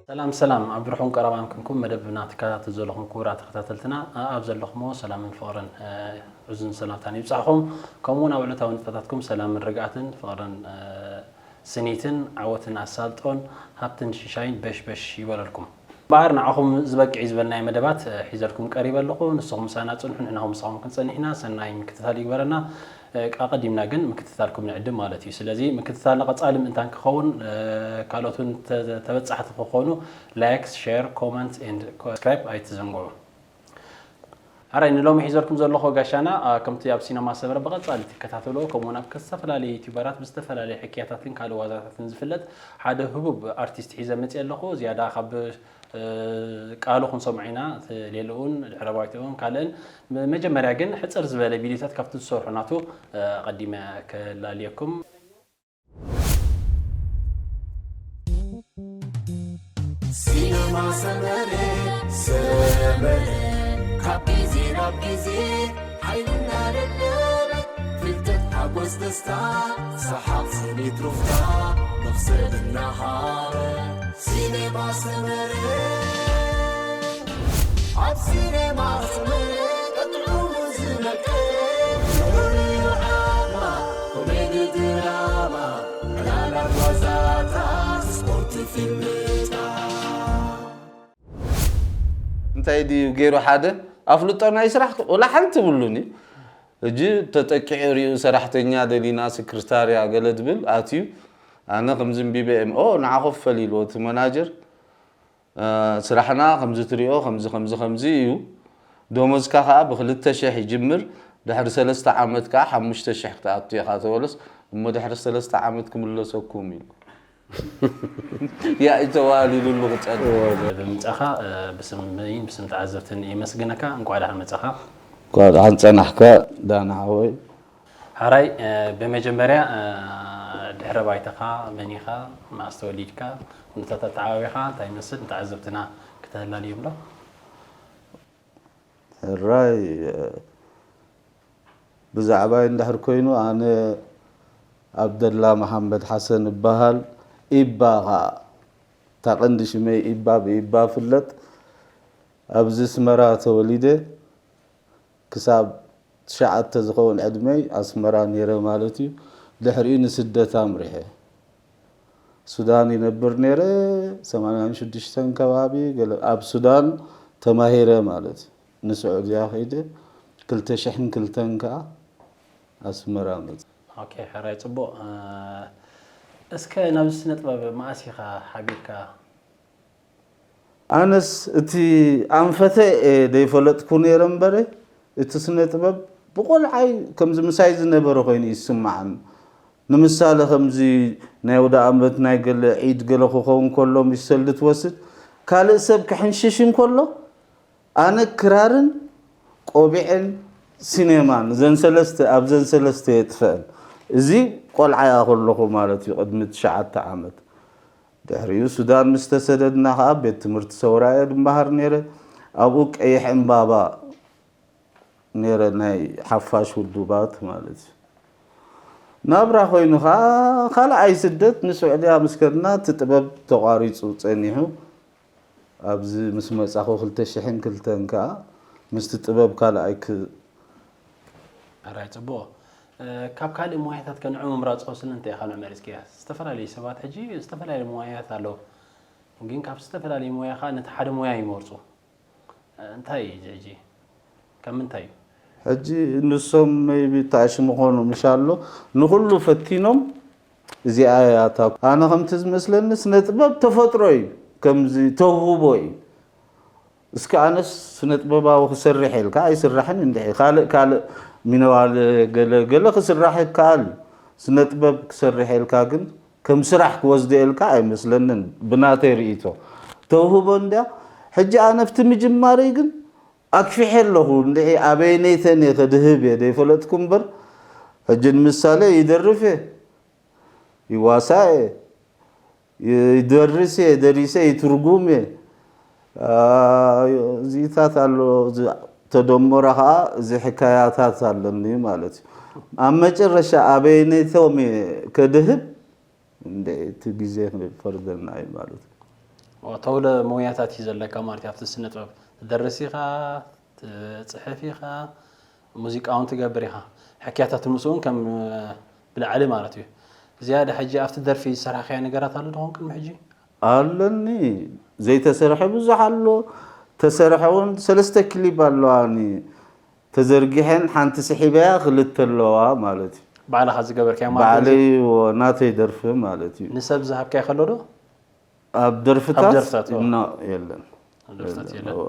ሰላም ሰላም፣ ኣብ ርሑን ቀረባን ክንኩም መደብና ትከታተሉ ዘለኹም ክቡራት ተኸታተልትና፣ ኣብ ዘለኹሞ ሰላምን ፍቕርን፣ እ፣ ዕዙዝን ሰላምታን ይብጻሕኹም። ከምኡ እውን ኣብ ዕለታዊ ንጥፈታትኩም ሰላምን ርግኣትን ፍቕርን፣ እ፣ ስኒትን ዓወትን ኣሳልጦን ሃብትን ሽሻይን በሽበሽ ይበለልኩም። እምበኣር ንዓኹም ዝበቅዕ እዩ ዝበልናዮ መደባት፣ እ፣ ሒዘልኩም ቀሪበ ኣለኹ። ንስኹም ምሳና ጽንሑ፣ ንሕና ኸዓ ምሳኹም ክንጸንሕ ኢና። ሰናይ ምክትታል ይግበረና። እ፣ ኣቐዲምና ግን ምክትታልኩም ንዕድም ማለት እዩ። ስለዚ ምክትታልና ቀጻሊ ምእንታን ክኸውን፣ እ፣ ካልኦት እውን ተ-፣ ተበጻሕቲ ክኾኑ ላይክ፣ ሼር፣ ኮመንት ኤንድ ሰብስክራይብ ኣይትዘንግዑ። ኣራይ ንሎሚ ሒዘልኩም ዘለኹ ጋሻና፣ እ፣ ከምቲ ኣብ ሲነማ ሰመረ ብቐጻሊ ትከታተልዎ፣ ከምኡውን ኣብ ዝተፈላለዩ ዩቲዩበራት ብዝተፈላለየ ሕክያታትን ካልእ ዋዛታትን ዝፍለጥ ሓደ ህቡብ ኣርቲስት ሒዘ መጽየ ኣለኹ። ዝያዳ ካብ እ፣ ቃሉ ክንሰምዖ ኢና፣ እቲ ሌላኡን ድሕረ ባይታኡን ካልእን። ም-፣ መጀመርያ ግን ሕጽር ዝበለ ቪድዮታት ካብቲ ዝሰርሖ ናቱ፣ እ፣ ኣቐዲመ ከላልየኩም። ሲነማ ሰመረ፣ ሰመረ፣ ካብ ግዜ ናብ ግዜ ሓይልና ደለበ፣ ፍልጠት፣ ሓጎስ፣ ደስታ፣ ሰሓቕ፣ ስኒት፣ ሩፍታ፣ መኽሰብ እናሃበ። ሲኔማ ሰመረ ኣብ ሲኔማ ሰመረ ቀጥዑ ዝነቀ ንዑ ዓማ ኮሜዲ ድራማ ዕላላት ዋዛታት ስፖርት ፊልምታት እንታይ ድዩ ገይሩ ሓደ ኣፍልጦ ናይ ስራሕ ወላ ሓንቲ ብሉን እዩ። እጂ ተጠቂዑ ሪኡ ሰራሕተኛ ደሊና ስክርታርያ ገለ ድብል ኣትዩ ኣነ ከምዚ እምቢበ እም ኦ ንዓኾ ፈሊልዎ እቲ መናጀር ስራሕና ከምዚ ትሪኦ ከምዚ ከምዚ ከምዚ እዩ። ደሞዝካ ከዓ ብክልተ ሽሕ ይጅምር ድሕሪ ሰለስተ ዓመት ከዓ ሓሙሽተ ሽሕ ክትኣቱ ኢኻ ተበሎስ እሞ ድሕሪ ሰለስተ ዓመት ክምለሰኩም ኢሉ ያኢ ተዋሊሉሉ ክፀንሕ። ብምምጻኻ ብስመይን ብስም ተዓዘብትን የመስግነካ። እንቋዕ ደሓን መጻኻ። እንኳዕ ደሓን ጸናሕካ ዳና ሓወይ። ሓራይ ብመጀመርያ ድሕረ ባይታኻ መን ኢኻ፣ መዓስ ተወሊድካ፣ ኩነታት ኣተዓባቢኻ እንታይ ይመስል ንተዓዘብትና ክተህላልዮም ዶ? ሕራይ ብዛዕባይ እንድሕር ኮይኑ ኣነ ኣብደላ መሓመድ ሓሰን እበሃል። ኢባ ኸዓ እታ ቀንዲ ሽመይ ኢባ ብኢባ እፍለጥ። ኣብዚ ኣስመራ ተወሊደ ክሳብ ትሽዓተ ዝኸውን ዕድመይ ኣስመራ ነይረ ማለት እዩ። ድሕሪኡ ንስደት ኣምሪሐ። ሱዳን ይነብር ነይረ ሰማንያን ሽዱሽተን ከባቢ ገለ ኣብ ሱዳን ተማሂረ ማለት እዩ። ንስዑድያ ከይደ ክልተ ሽሕን ክልተን ከዓ ኣስመራ መፅእ። ኦኬ ሕራይ ፅቡቕ። እስከ ናብዚ ስነ ጥበብ መኣስ ኢኻ ሓቢርካ? ኣነስ እቲ ኣንፈተ እየ ዘይፈለጥኩ ነይረ እምበረ እቲ ስነ ጥበብ ብቆልዓይ ከምዚ ምሳይ ዝነበረ ኮይኑ ይስማዓኒ። ንምሳሌ ከምዚ ናይ ኣውደኣመት ናይ ገለ ዒድ ገለ ክኸውን ከሎ ምስ ሰልዲ ትወስድ ካልእ ሰብ ክሕንሽሽ እንከሎ ኣነ ክራርን ቆቢዕን ሲኔማን እዘን ሰለስተ ኣብዘን ሰለስተ የጥፈአን። እዚ ቆልዓ እያ ከለኹ ማለት እዩ ቅድሚ ትሽዓተ ዓመት። ድሕሪኡ ሱዳን ምስ ተሰደድና ከዓ ቤት ትምህርቲ ሰውራ እየ ድመሃር ነይረ። ኣብኡ ቀይሕ ዕምባባ ነይረ ናይ ሓፋሽ ውዱባት ማለት እዩ። ናብራ ኮይኑ ከዓ ካልኣይ ስደት ንስዑድያ ምስ ከድና እቲ ጥበብ ተቋሪፁ ፀኒሑ ኣብዚ ምስ መፃኹ ክልተ ሽሕን ክልተን ከዓ ምስቲ ጥበብ ካልኣይ ክ ሕራይ ፅቡቕ። ካብ ካልእ ሞያታት ከ ንዑ ምምራፅኮ ስለምንታይ ኢኻ ንዑ መሪፅክያ? ዝተፈላለዩ ሰባት ሕጂ ዝተፈላለዩ ሞያታት ኣለዉ፣ ግን ካብ ዝተፈላለዩ ሞያ ከዓ ነቲ ሓደ ሞያ ይመርፁ። እንታይ እዩ እዚ ሕጂ? ካብ ምንታይ እዩ? ሕጂ ንሶም maybe ታሽ ምኾኑ ምሽ ኣሎ ንኹሉ ፈቲኖም እዚኣ እያ እታ ኣነ ከምቲ ዝመስለኒ ስነ ጥበብ ተፈጥሮ እዩ ከምዚ ተውህቦ እዩ እስከ ኣነስ ስነ ጥበባዊ ክሰርሕ ኢልካ ኣይስራሕን እንድዒ ካልእ ካልእ ሚነዋለ ገለ ገለ ክስራሕ ይከኣል እዩ ስነ ጥበብ ክሰርሕ ኢልካ ግን ከም ስራሕ ክወስዶ ኢልካ ኣይመስለንን ብናተይ ርእይቶ ተውህቦ እንድያ ሕጂ ኣነ ኣብቲ ምጅማረይ ግን ኣክፊሐ ኣለኹ እንድዒ ኣበይነይተን እየ ከድህብ እየ ዘይፈለጥኩ እምበር ሕጂ ንምሳሌ ይደርፍ እየ ይዋሳእ እየ ይደርስ እየ ደሪሰ ይትርጉም እየ እዚታት ኣሎ። ተደመረ ከዓ እዚ ሕካያታት ኣለኒ ማለት እዩ። ኣብ መጨረሻ ኣበይነቶም ከድህብ እንደ እቲ ግዜ ክፈርደና እዩ ማለት እዩ። ተውለ መውያታት እዩ ዘለካ ማለት እዩ ኣብቲ ስነ ጥበብ። ትደርስ ኢኻ፣ ትፅሕፍ ኢኻ፣ ሙዚቃ እውን ትገብር ኢኻ። ሕክያታት ምስኡ እውን ከም ብላዕሊ ማለት እዩ። ዝያዳ ሕጂ ኣብቲ ደርፊ ዝሰራሕካዮ ነገራት ኣሎ ዶ ቅድሚ ሕጂ? ኣለኒ። ዘይተሰርሐ ብዙሕ ኣሎ። ተሰርሐ እውን ሰለስተ ክሊፕ ኣለዋኒ ተዘርጊሐን፣ ሓንቲ ስሒበያ ክልተ ኣለዋ ማለት እዩ። ባዕልኻ ዝገበርካዮ ማለት ባዕለይ እዩ። ወ- ናተይ ደርፊ ማለት እዩ። ንሰብ ዝሃብካዮ ከሎ ዶ? ኣብ ደርፍታት ኣብ ደርፍታት፣ እዎ። ኖ፣ የለን። ኣብ ደርፍታት የለን። እዎ።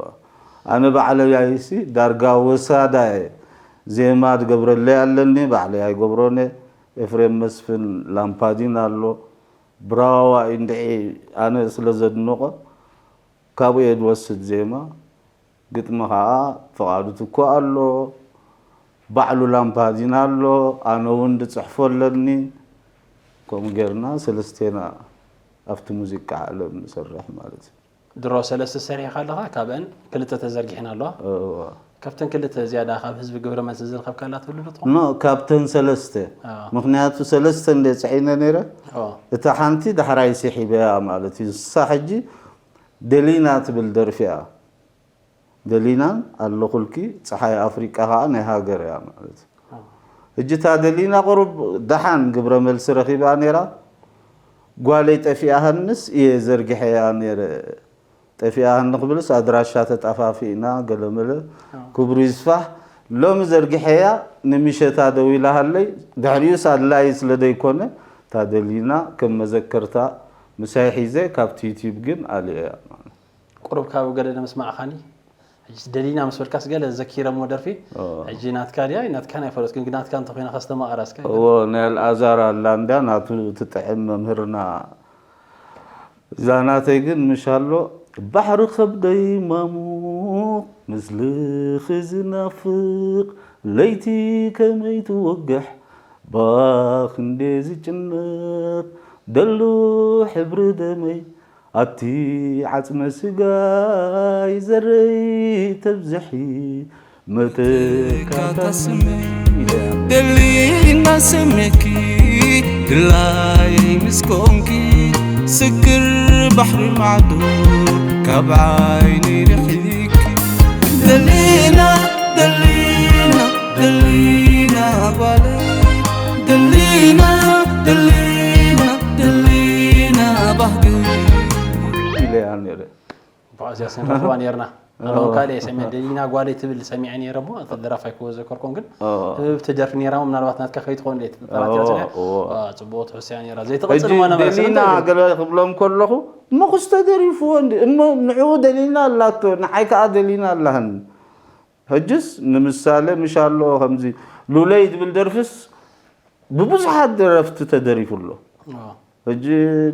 ኣነ ባዕለይ ኣይሲ ዳርጋ ወሳዳየ ዜማ ትገብረለይ ኣለኒ፣ ባዕለይ ኣይገብሮን እየ። ኤፍሬም መስፍን ላምፓዲን ኣሎ፣ ብራዋ እንድዒ ኣነ ስለ ዘድንቆ ካብኡ እየ ዝወስድ ዜማ። ግጥሚ ከዓ ፍቓዱ ትኩ ኣሎ፣ ባዕሉ ላምፓዲን ኣሎ፣ ኣነ እውን ዝፅሕፎ ኣለኒ። ከምኡ ጌርና ሰለስቴና ኣብቲ ሙዚቃ ዓለም ንሰርሕ ማለት እዩ። ድሮ ሰለስተ ሰሪሕካ ኣለኻ፣ ካብአን ክልተ ተዘርጊሐን ኣለዋ። እዋ። ካብተን ክልተ ዝያዳ ካብ ህዝቢ ግብረ መልሲ ዝረኸብካላ ትብሉ ዶ ትኾን? ኖ፣ ካብተን ሰለስተ። ኣዎ። ምኽንያቱ ሰለስተ እንደ ጽዒነ ነይረ፣ ኣዎ። እታ ሓንቲ ዳሕራይ ስሒበያ ማለት እዩ። ንሳ ሕጂ ደሊና ትብል ደርፊ እያ። ደሊናን ኣለኹልኪ፣ ፀሓይ ኣፍሪቃ ከዓ ናይ ሃገር እያ ማለት እዩ። ሕጂ እታ ደሊና ቁሩብ ደሓን ግብረ መልሲ ረኺባ ነይራ። ጓለይ ጠፊኣሃንስ እየ ዘርጊሐያ ነይረ። ጠፊኣሃኒ ክብልስ ኣድራሻ ተጠፋፊእና ገለመለ። ክብሩ ይስፋሕ። ሎሚ ዘርጊሐያ ንምሸታ ደው ኢላሃለይ። ድሕሪኡስ ኣድላይ ስለ ዘይኮነ እታ ደሊና ከም መዘከርታ ምሳይ ሒዘ ካብቲ ዩቲዩብ ግን ኣልየያ ማለት እዩ። ቁሩብ ካብ ገለ ንምስማዕኻኒ። ሕጂ ደሊና ምስ በልካስ ገለ ዘኪረ እሞ ደርፊ። ሕጂ ናትካ ድያ ናትካ ናይ ፈለጥኩን፣ ግን ናትካ እንተኾይና ከስተማቕራ እስከ። እዎ፣ ናይ ኣልኣዛር ኣላ እንዳ ናቱ ትጥዕም መምህርና። እዛ ናተይ ግን ምሽ ኣሎ። ባሕሪ ከብደይ ማሙቕ ምስልኺ ዝናፍቕ፣ ለይቲ ከመይ ትወግሕ ባኽ እንዴ ዝጭነቕ፣ ደሎ ሕብሪ ደመይ ኣቲ ዓጽመ ስጋይ ዘረይ ተብዝሒ መተካታ ስመይ ኢለ። ደሊና ስምኪ ድላይ ምስ ኮንኪ፣ ስግር ባሕሪ ማዕዶ ካብ ዓይነይ ርሒቂ። ደሊና፣ ደሊና፣ ደሊና ጓለይ፣ ደሊና፣ ደሊና፣ ደሊና ባህገይ። ኢለያ ነይረ። ብኣዚያ ስንረኽባ ነርና። ኣለዎ ካልእ ሰሚዐ፣ ደሊና ጓለይ ትብል ሰሚዐ ነይረ እሞ፣ እቲ ደራፋይ ክዎ ዘከርኮን ግን፣ ኦ። ህብብቲ ደርፊ ነይራ እሞ፣ ምናልባት ናትካ ከይትኾን ድሌት ተራቲያ ኦ፣ ስለ ኦ። ዋ፣ ጽቡቕ ትሕስያ ነይራ። ዘይትቐጽል ሕጂ እሞ ነበረ፣ ደሊና ስለምንታይ? ገለ ክብሎም ከለኹ፣ እሞ ክስተ ደሪፍዎ እንዲ፣ እሞ ንዕኡ ደሊና ኣላቶ፣ ንዓይ ከዓ ደሊና ኣላህን። ሕጅስ ንምሳሌ፣ ምሽ ኣሎ ከምዚ፣ ሉለይ ዝብል ደርፍስ፣ ብብዙሓት ደረፍቲ ተደሪፉ ኣሎ። ኦ። ሕጂ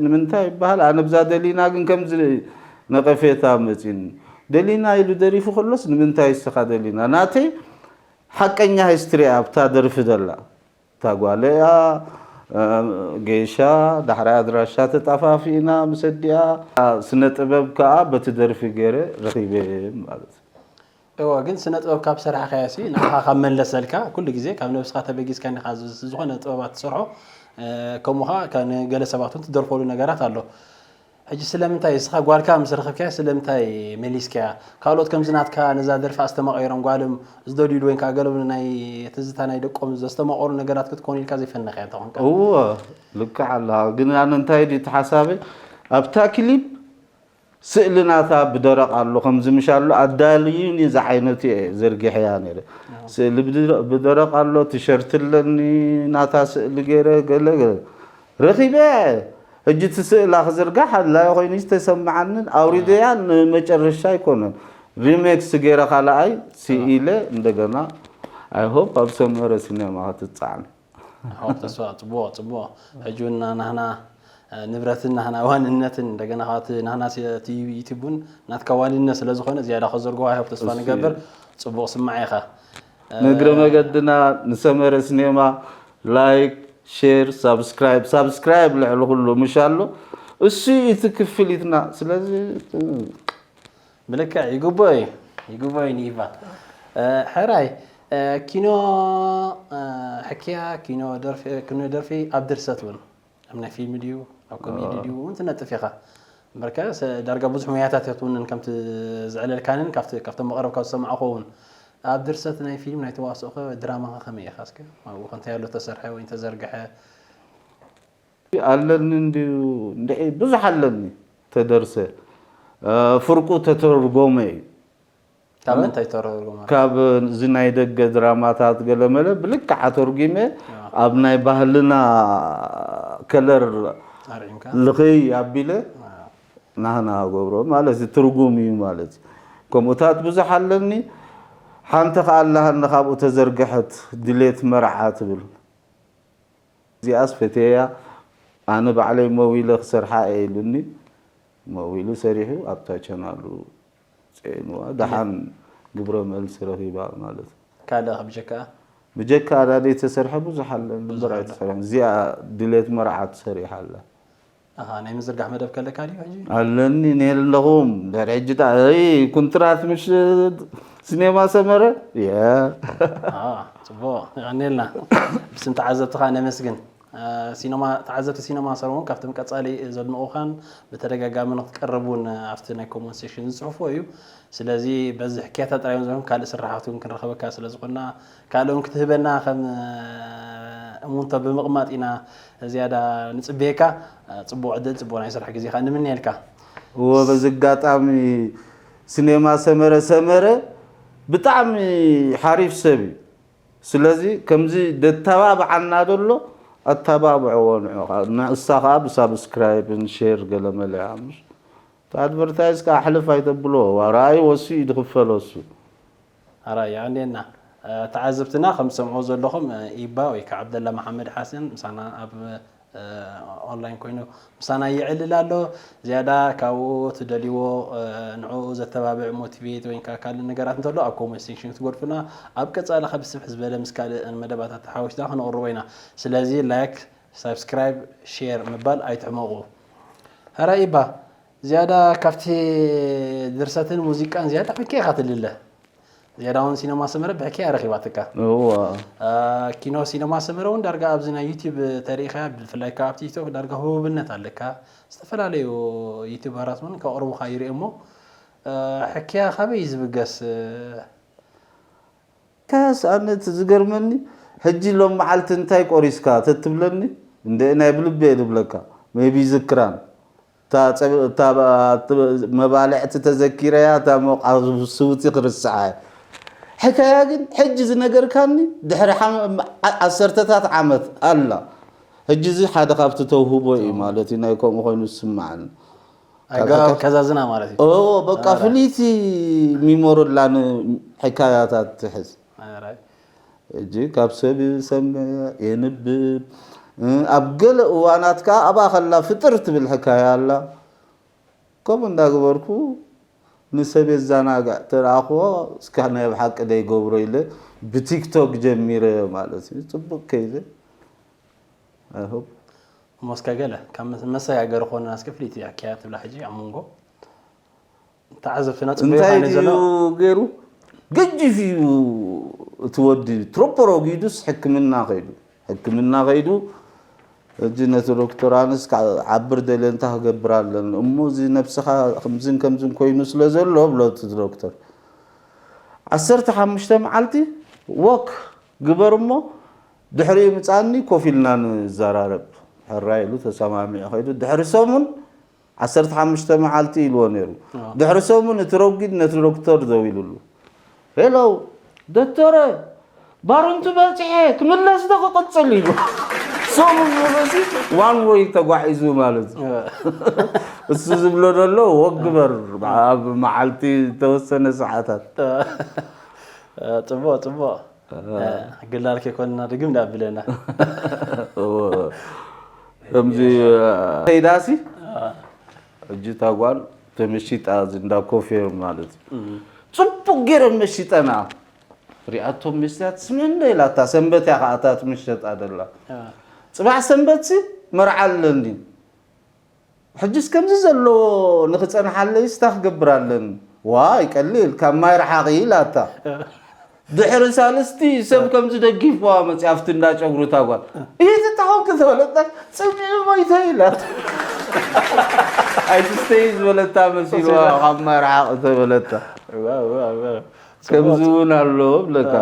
ንምንታይ ይበሃል? ኣነ ብዛ ደሊና ግን ከምዚ ነቐፌታ መጺኒ። ደሊና ኢሉ ደሪፉ ከሎስ ንምንታይ እስኻ ደሊና? ናተይ ሓቀኛ ሂስትሪ ኣብታ ደርፊ ደላ። እታ ጓለያ፣ እ፣ ጌሻ፣ ዳሕራይ ኣድራሻ ተጣፋፊእና ምስ ኣዲኣ፣ ስነ ጥበብ ከኣ በቲ ደርፊ ገይረ ረኺበ ማለት እዩ። እወ፣ ግን ስነ ጥበብ ካብ ሰራሕካዮ ሲ ንዓኻ ካብ መለሰልካ፣ ኩሉ ግዜ ካብ ነብስኻ ተበጊስካ እንዲኻ ዝ-፣ ዝኾነ ጥበባት ትሰርሖ፣ እ፣ ከምኡ ኸዓ ከ-፣ ንገለ ሰባት እውን ትደርፈሉ ነገራት ኣሎ። ሕጂ ስለምንታይ እስኻ ጓልካ ምስ ረኸብካያ ስለምንታይ መሊስካያ? ካልኦት ከምዚ ናትካ ነዛ ደርፊ ኣስተማቒሮም ጓሎም ዝደልዩሉ ወይ ከዓ ገለ ናይ ትዝታ ናይ ደቆም ዘስተማቐሩ ነገራት ክትኮኑ ኢልካ ዘይፈነኻያ እንተኾንካ? እወ፣ ልክዕ ኣለኻ። ግን ኣነ እንታይ ድዩ እቲ ሓሳበይ? ኣብታ ክሊፕ ስእሊ ናታ ብደረቕ ኣሎ፣ ከምዚ ምሽ ኣሎ፣ ኣዳልዩኒ ዝዓይነቱ እየ ዘርጊሐያ ነይረ። ስእሊ ብድ-፣ ብደረቕ ኣሎ፣ ቲሸርት ኣለኒ፣ ናታ ስእሊ ገይረ፣ ገለ፣ ገለ። ረኺበ። ሕጂ እቲ ስእላ ክዝርጋሕ ኣድላዪ ኮይኑ ዝተሰምዓንን ኣውሪደያ ንመጨረሻ ኣይኮነን። ሪሜክስ ገይረ ካልኣይ ስኢለ እንደገና I hope ኣብ ሰመረ ሲኔማ ክትጻዕን። ሓወብ ተስፋ፣ ጽቡቕ፣ ጽቡቕ። ሕጂ እውን ናህና፣ እ፣ ንብረትን ናህና ዋንነትን እንደገና ኻዓ እቲ ናህና ሲ-፣ እቲ ዩቲዩብ እውን ናትካ ዋንነት ስለ ዝኾነ ዝያዳ ከዘርግሖ I hope ተስፋ እሱ ንገብር። እዩ። ጽቡቕ ስማዕ ኢኻ። እ፣ ንእግረ መገድና ንሰመረ ሲኔማ ላይክ፣ ሼር፣ ሳብስክራይብ፣ ሳብስክራይብ ልዕሊ ኩሉ ምሽ ኣሎ። እሱ እዩ እቲ ክፍሊትና። ስለዚ ብልክዕ ይግብኦ እዩ፣ ይግብኦ እዩ ንኢቫ። ሕራይ ኪኖ ሕክያ፣ ኪኖ ደርፊ ኣብ ድርሰት እውን ኣብ ናይ ፊልም ድዩ ኣብ ኮሜዲ ድዩ እውን ትነጥፍ ኢኻ። እምበርከ ዳርጋ ብዙሕ ሙያታት እትውንን ከምቲ ዝዕለልካንን ካብቶም መቕረብ ካብ ዝሰማዕኹ እውን ኣብ ድርሰት ናይ ፊልም ናይ ተዋስኦኸ ድራማኸ ከመይ ኢኻ? እስከ ኣብኡ ከ እንታይ ኣሎ ተሰርሐ ወይ ተዘርግሐ? ኣለኒ እንድዩ እንድዒ ብዙሕ ኣለኒ ተደርሰ ፍርቁ ተተርጎመ እዩ። ካብ ምንታይ ተረርጎመ? ካብ እዚ ናይ ደገ ድራማታት ገለመለ ብልክዓ ተርጉመ ኣብ ናይ ባህልና ከለር ኣርዒምካ? ልኽይ ኣቢለ ናህና ገብሮ ማለት እዩ፣ ትርጉም እዩ ማለት እዩ። ከምኡታት ብዙሕ ኣለኒ። ሓንቲ ከኣ ኣላሃኒ ካብኡ ተዘርግሐት ድሌት መርዓ ትብል። እዚኣስ ፈትየያ፣ ኣነ ባዕለይ መዊለ ክሰርሓ እየ ኢሉኒ። መዊሉ ሰሪሑ ኣብታ ቻናሉ ፅዒንዋ። ደሓን ግብረ መልሲ ረኺባ ማለት እዩ። ካልእ ከ ብጀካ? ብጀካ ኣዳደይ ተሰርሐ ብዙሕ ኣለ እምበር ኣይተሰርሐን። እዚኣ ድሌት መርዓ ተሰሪሓ ኣላ። ኣሃ፣ ናይ ምዝርጋሕ መደብ ከለካ ድዩ ሕጂ? ኣለኒ ነለኹም ድሕሪ ሕጂ ዳ እይ ኩንትራት ምሽ ሲኔማ ሰመረ የ ጽቡቕ የቐንየልና። ብስም ተዓዘብትኻ ነመስግን። ሲኖማ ተዓዘብቲ ሲኖማ ሰረውን ካብቶም ቀጻሊ ዘድንቑኻን ብተደጋጋሚ ንክትቀርብ እውን ኣብቲ ናይ ኮመንት ሴክሽን ዝጽሕፎ እዩ። ስለዚ በዚ ሕክያታ ጥራይ እዮም ዘኹም ካልእ ስራሓት እውን ክንረኸበካ ስለ ዝኾንና ካልእ እውን ክትህበና ከም እሙንቶ ብምቕማጥ ኢና ዝያዳ ንጽበየካ። ጽቡቕ ዕድል ጽቡቕ ናይ ስራሕ ግዜ ከዓ ንምንየልካ። እወ በዚ ኣጋጣሚ ሲኔማ ሰመረ ሰመረ ብጣዕሚ ሓሪፍ ሰብ እዩ። ስለዚ ከምዚ ደተባብዓና ዘሎ ኣተባብዕዎ ንዑ ንእሳ ከዓ ብሳብስክራይብን ሼር ገለመለ ኣምሽ ኣድቨርታይዝ ከዓ ሕልፍ ኣይተብሎ ዋራይ ወሱ እዩ ድኽፈሎ እሱ ኣራይ የቐንየና። ተዓዘብትና ከም ትሰምዑ ዘለኹም ኢባ ወይ ከዓ ዓብደላ መሓመድ ሓሰን ምሳና ኣብ ኦንላይን ኮይኑ ምሳና ይዕልል ኣሎ። ዝያዳ ካብኡ ትደልይዎ ንዕኡ ዘተባብዕ ሞቲቬት ወይ ከዓ ካልእ ነገራት እንተሎ ኣብ ኮመንት ሴክሽን ክትገድፉና ኣብ ቀፃሊ ከብስብ ዝበለ ምስ ካልእ መደባታት ተሓዊስና ክነቕርቦ ኢና። ስለዚ ላይክ ሳብስክራይብ ሼር ምባል ኣይትሕመቑ። ሕራይ ኢባ ዝያዳ ካብቲ ድርሰትን ሙዚቃን ዝያዳ ብከይ ኢኻ ትልለ ዝያዳ እውን ሲነማ ሰመረ ብሕክያ ረኺባትካ እዋ ኪኖ ሲነማ ሰመረ እውን ዳርጋ ኣብዚ ናይ ዩቲብ ተሪኢኻ ብፍላይ ካብ ኣብ ቲክቶክ ዳርጋ ህቡብነት ኣለካ ዝተፈላለዩ ዩቲበራት እውን ከቕርቡኻ ይርኢ እሞ ሕክያ ካበይ እዩ ዝብገስ ከስ ኣነ እቲ ዝገርመኒ ሕጂ ሎም መዓልቲ እንታይ ቆሪስካ ተትብለኒ እንደ ናይ ብልቢ እየ ዝብለካ maybe ዝክራን እታ መባልዕቲ ተዘኪረያ እታ ሞቃ ስውቲ ክርስዓ ሕካያ ግን ሕጂ ዝነገርካኒ ድሕሪ ዓሰርተታት ዓመት ኣላ ሕጂ እዚ ሓደ ካብቲ ተውህቦ እዩ ማለት እዩ ናይ ከምኡ ኮይኑ ዝስማዓኒ ኣገባብ ከዛዝና ማለት እዩ ኦ በቃ ፍልይቲ ሚሞሪ ኣላ ንሕካያታት ትሕዝ ሕጂ ካብ ሰብ ይሰምዕ የንብብ ኣብ ገለ እዋናት ከዓ ኣብኣ ከላ ፍጥር ትብል ሕካያ ኣላ ከምኡ እንዳግበርኩ ንሰብ የዘናግዕ ተረኣኽዎ እስካ ናይ ብሓቂ ደይገብሮ ኢለ ብቲክቶክ ጀሚረ ማለት እዩ ፅቡቅ ከይደ እሞ እስከ ገለ ካብ መሰጋገሪ ኮንና እስከ ፍልይቲ ሕክያ ትብላ ሕጂ ኣብ መንጎ ተዓዘብትና ፅቡቅ እንታይ ይኾነ ድዩ ዘሎ ገይሩ ገጅፍ እዩ እቲ ወዲ ትሮፖ ረጊዱስ ሕክምና ከይዱ ሕክምና ከይዱ እጂ ነቲ ዶክተር ኣነስ ዓብር ደልየ እንታይ ክገብር ኣለኒ እሞ እዚ ነብስኻ ከምዝን ከምዝን ኮይኑ ስለ ዘሎ ብሎ እቲ ዶክተር ዓሰርተ ሓሙሽተ መዓልቲ ወክ ግበር እሞ ድሕሪኡ ምፃኒ ኮፍ ኢልና ንዘራረብ ሕራይ ኢሉ ተሰማሚዑ ከይዱ ድሕሪ ሰሙን ዓሰርተ ሓሙሽተ መዓልቲ ኢልዎ ነይሩ ድሕሪ ሰሙን እቲ ረጒድ ነቲ ዶክተር ደዊሉሉ ሄሎ ዶክተረ ባሩንቱ በፂሐ ክምለስ ዶ ክቕፅል ኢሉ ሰሙን መለሲ ዋን ወይ ተጓዒዙ ማለት እዩ እሱ ዝብሎ ዘሎ ወግበር ኣብ መዓልቲ ተወሰነ ሰዓታት ፅቡቅ ፅቡቅ ግላል ከይኮንና ድግም ዳብለና ከምዚ ከይዳሲ ሕጂ እታ ጓል ተመሺጣ እዚ እንዳ ኮፌ ማለት እዩ ፅቡቅ ገይረን መሺጠና ሪኣቶም መስትያት ስመንደ ኢላ እታ ሰንበት እያ ከዓ እታ ትምሸጣ ደላ ፅባሕ ሰንበትሲ መርዓ ኣለኒ ሕጅስ ከምዚ ዘለዎ ንኽፀንሓለይስ እንታይ ክገብር ኣለኒ ዋይ ቀሊል ካብ ማይ ረሓቂ ኢላታ። ድሕሪ ሳልስቲ ሰብ ከምዚ ደጊፍዋ መፅያ ኣብቲ እንዳ ጨጉሪ እታ ጓል። ይህ ትታኸም ክተበለታ ፅምኢ ሞይተ ኢላት። ኣይትስተይ ዝበለታ መሲልዋ ካብ ማይ ረሓቂ ተበለታ። ከምዚ እውን ኣሎ ብለካ።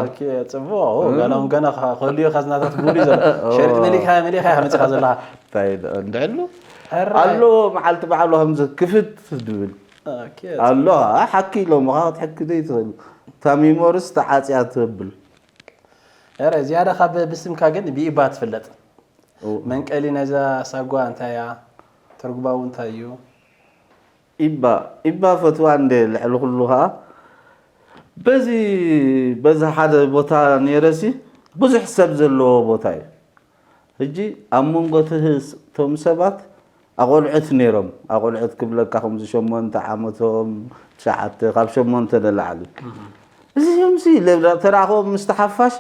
ጽቡቕ ገና ገና ከልዮ ካዝናታት ሙሉ ዘሎ ሸሪጥ መሊካ መሊካ መፅኻ ዘለኻ። እንታይ እንድሕሉ ኣሎ መዓልቲ በዓሉ ከምዚ ክፍት ድብል ኣሎ። ሓኪ ኢሎምኻ ክትሕኪ ዘይትኽእል እታ ሚሞርስ ተዓፅያ ትብል። ረ ዝያዳ ካብ ብስምካ ግን ብኢባ ትፍለጥ። መንቀሊ ናይዛ ሳጓ እንታይ እያ? ትርጉማ እውን እንታይ እዩ? ኢባ ኢባ ፈትዋ እንደ ልዕሊ ኩሉ ከዓ በዚ በዚ ሓደ ቦታ ነይረሲ ብዙሕ ሰብ ዘለዎ ቦታ እዩ። ሕጂ ኣብ መንጎ እቶም ሰባት ኣቆልዑት ነይሮም። ኣቆልዑት ክብለካ ከምዚ ሸሞንተ ዓመቶም ትሽዓተ ካብ ሸሞንተ ንላዕሊ እዚኦምሲ ተራኸቦም ምስቲ ሓፋሽ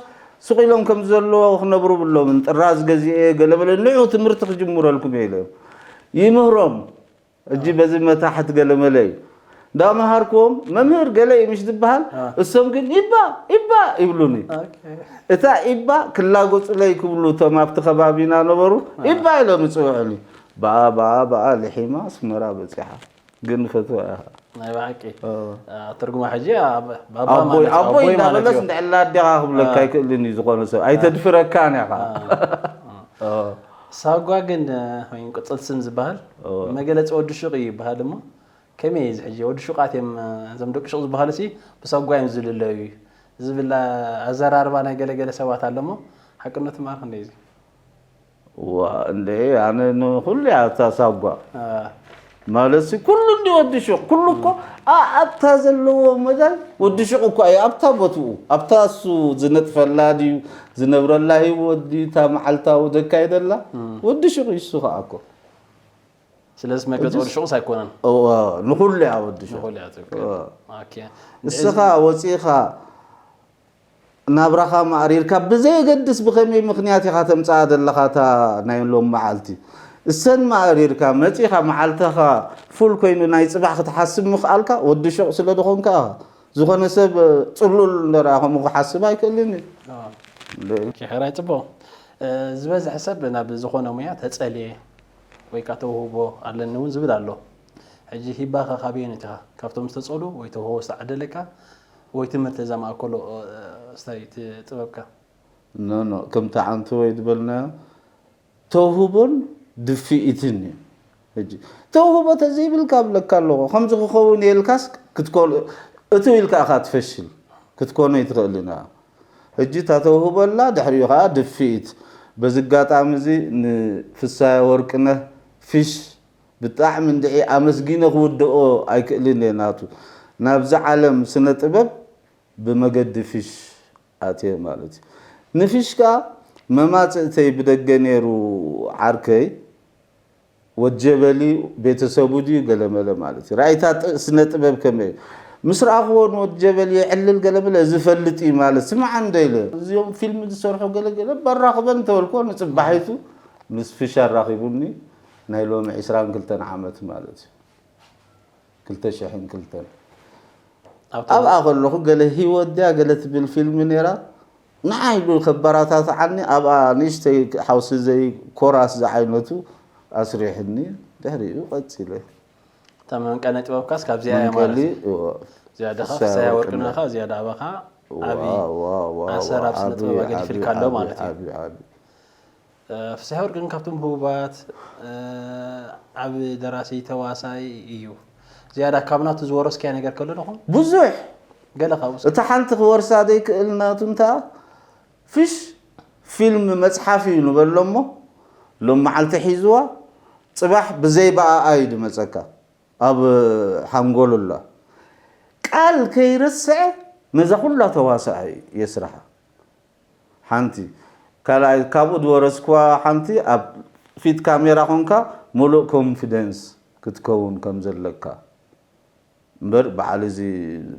ስቕ ኢሎም ከም ዘለዎ ክነብሩ ብሎምን ጥራዝ ገዚኤ ገለመለ ንዑ ትምህርቲ ክጅምረልኩም እየ ኢሎም ይምህሮም። እጂ በዚ መታሕት ገለመለ እዩ እንዳመሃርክዎም መምህር ገለ እዩ ምሽ ዝበሃል። እሶም ግን ኢባ ኢባ ይብሉኒ። እታ ኢባ ክላጎፁለይ ክብሉ እቶም ኣብቲ ከባቢና ነበሩ ኢባ ኢሎም ይፅውዑኒ። ብኣ ብኣ ብኣ ልሒማ ኣስመራ በፂሓ። ግን ፈትዋ ኢኻ። ናይ ብሓቂ ትርጉማ ሕጂ ባባ ማለት ኣቦይ እንዳበለስ እንድዕላ ኣዴኻ ክብለካ ኣይክእልን እዩ ዝኾነ ሰብ ኣይተድፍረካን ኢኻ። ሳጓ ግን ወይም ቅፅል ስም ዝበሃል መገለፂ ወዲ ሹቕ እዩ ይበሃል እሞ ከመይ እዚ ሕጂ ወዲ ሹቓት እዮም እዞም ደቂ ሹቕ ዝበሃሉ ሲ ብሳጓ እዮም ዝልለዩ ዝብል ኣዘራርባ ናይ ገለገለ ሰባት ኣሎ እሞ ሓቅነቱ ማር ክንደይ እዩ? ዋ እንደ ኣነ ንኩሉ እያ እታ ሳጓ ማለት ሲ ኩሉ እንዲ ወዲ ሹቕ ኩሉ እኮ ኣብታ ዘለዎ መዳይ ወዲ ሹቕ እኳ እዩ ኣብታ ቦትኡ ኣብታ እሱ ዝነጥፈላ ድዩ ዝነብረላ ህይወት ድዩ እታ መዓልታዊ ዘካይደላ ወዲ ሹቕ እዩ እሱ ከዓ እኮ ስለዚ መግለፂ ወዲ ሹቕስ ኣይኮነን ንኩሉ እያ ወዲ ሹቕ ንኹሉ እያ ትክክል ኦኬ እስኻ ወፂኻ ናብራኻ ማእሪርካ ብዘየገድስ ብኸመይ ምኽንያት ኢኻ ተምፅኣ ዘለኻ እታ ናይ ሎም መዓልቲ እሰን ማእሪርካ መፂኻ መዓልትኻ ፉል ኮይኑ ናይ ፅባሕ ክትሓስብ ምኽኣልካ ወዲ ሹቕ ስለ ዝኾንካ ዝኾነ ሰብ ፅሉል እንደረኣ ከምኡ ክሓስብ ኣይክእልን እዩ ኪሕራይ ፅቡቕ ዝበዝሐ ሰብ ናብ ዝኾነ ሙያ ተፀልየ ወይ ከዓ ተውህቦ ኣለኒ እውን ዝብል ኣሎ ሕጂ ሂባኻ ካበየን ኢኻ ካብቶም ዝተፀሉ ወይ ተውህቦ ዝተዓደለካ ወይ ትምህርቲ ዘማእከሎ ስታይ ጥበብካ ኖ ኖ ከምቲ ዓንቱ ወይ ዝበልናዮ ተውህቦን ድፍኢትን እዩ ሕጂ ተውህቦ ተዘይብልካ ብለካ ኣለኹ ከምዚ ክኸውን የልካስ ክትኮን እትው ኢልካ ኢኻ ትፈሽል ክትኮኖ ይትኽእልን ሕጂ እታ ተውህቦ ኣላ ድሕሪኡ ከዓ ድፍኢት በዚ ኣጋጣሚ እዚ ንፍሳየ ወርቅነህ ፊሽ ብጣዕሚ እንድዒ ኣመስጊነ ክውድኦ ኣይክእልን እየ ናቱ ናብዚ ዓለም ስነ ጥበብ ብመገዲ ፊሽ ኣትየ ማለት እዩ ንፊሽ ከዓ መማፅእተይ ብደገ ነይሩ ዓርከይ ወጀበሊ ቤተሰቡ ድዩ ገለመለ ማለት እዩ ራእይታ ስነ ጥበብ ከመይ እዩ ምስ ረኣኽዎ ንወጀበሊ የዕልል ገለመለ እዚ ፈልጥ እዩ ማለት ስማዓ እንደ ኢለ እዚኦም ፊልም ዝሰርሑ ገለገለ በራኽበን ተበልኮ ንፅባሒቱ ምስ ፊሽ ኣራኺቡኒ ናይ ሎሚ ዕስራን ክልተን ዓመት ማለት እዩ ክልተ ሽሕን ክልተን ኣብኣ ከለኹ ገለ ህይወት ድያ ገለ ትብል ፊልም ነይራ ንዓይ ኢሉ ከበራታትዓኒ ኣብኣ ንእሽተይ ሓውሲ ዘይ ኮራስ ዝዓይነቱ ኣስሪሕኒ ድሕሪኡ ቀፂለ እታ መንቀሊ ጥበብካስ ካብዚኣ እያ ማለት እዩ ዝያዳ ከ ፍሳያ ወርቅነኻ ዝያዳ ኣባኻ ዓብዪ ኣሰር ኣብ ስነ ጥበብ ኣገዲፍልካ ኣሎ ማለት እዩ ፍስሐ ወርቂ ግን ካብቶም ህቡባት ዓብ ደራሲ ተዋሳይ እዩ ዝያዳ ካብ ናቱ ዝወረስካዮ ነገር ከሎ ዶኹም ብዙሕ ገለ ካብኡ እቲ ሓንቲ ክወርሳ ዘይክእል ናቱ እንታ ፊሽ ፊልም መፅሓፍ እዩ ንበሎ እሞ ሎም መዓልቲ ሒዝዋ ፅባሕ ብዘይ በኣኣ እዩ ድመፀካ ኣብ ሓንጎሉላ ቃል ከይረስዐ ነዛ ኩላ ተዋሳኢ የስርሓ ሓንቲ ካልኣይ ካብኡ ዝወረስክዋ ሓንቲ ኣብ ፊት ካሜራ ኮንካ ሙሉእ ኮንፊደንስ ክትከውን ከም ዘለካ እምበር በዓል እዚ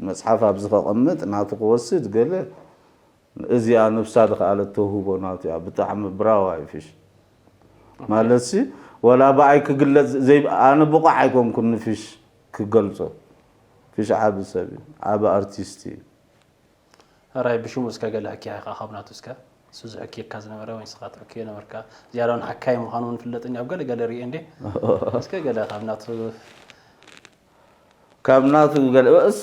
መፅሓፍ ኣብዚ ከቐምጥ ናቱ ክወስድ ገለ እዚኣ ነብሳ ዝኸኣለት ተውህቦ ናቱ እያ ብጣዕሚ ብራዋ እዩ ፊሽ ማለትሲ ወላ ብኣይ ክግለፅ ኣነ ብቑዕ ኣይኮንኩን ንፊሽ ክገልፆ ፊሽ ዓቢ ሰብ እዩ፣ ዓቢ ኣርቲስት እዩ። ራይ ብሽሙ እስከ ገለ ሕክያ ኢኻ ካብ ናቱ እስከ እሱ ዝሕክየካ ዝነበረ ወይ ንስኻ ትሕክዮ ነበርካ። ዝያዳ እውን ሓካይ ምዃኑ እውን ፍለጥኒ ኣብ ገለ ገለ ርኤ እንዴ። እስከ ገለ ካብ ናቱ ካብ ናቱ ገለ እሱ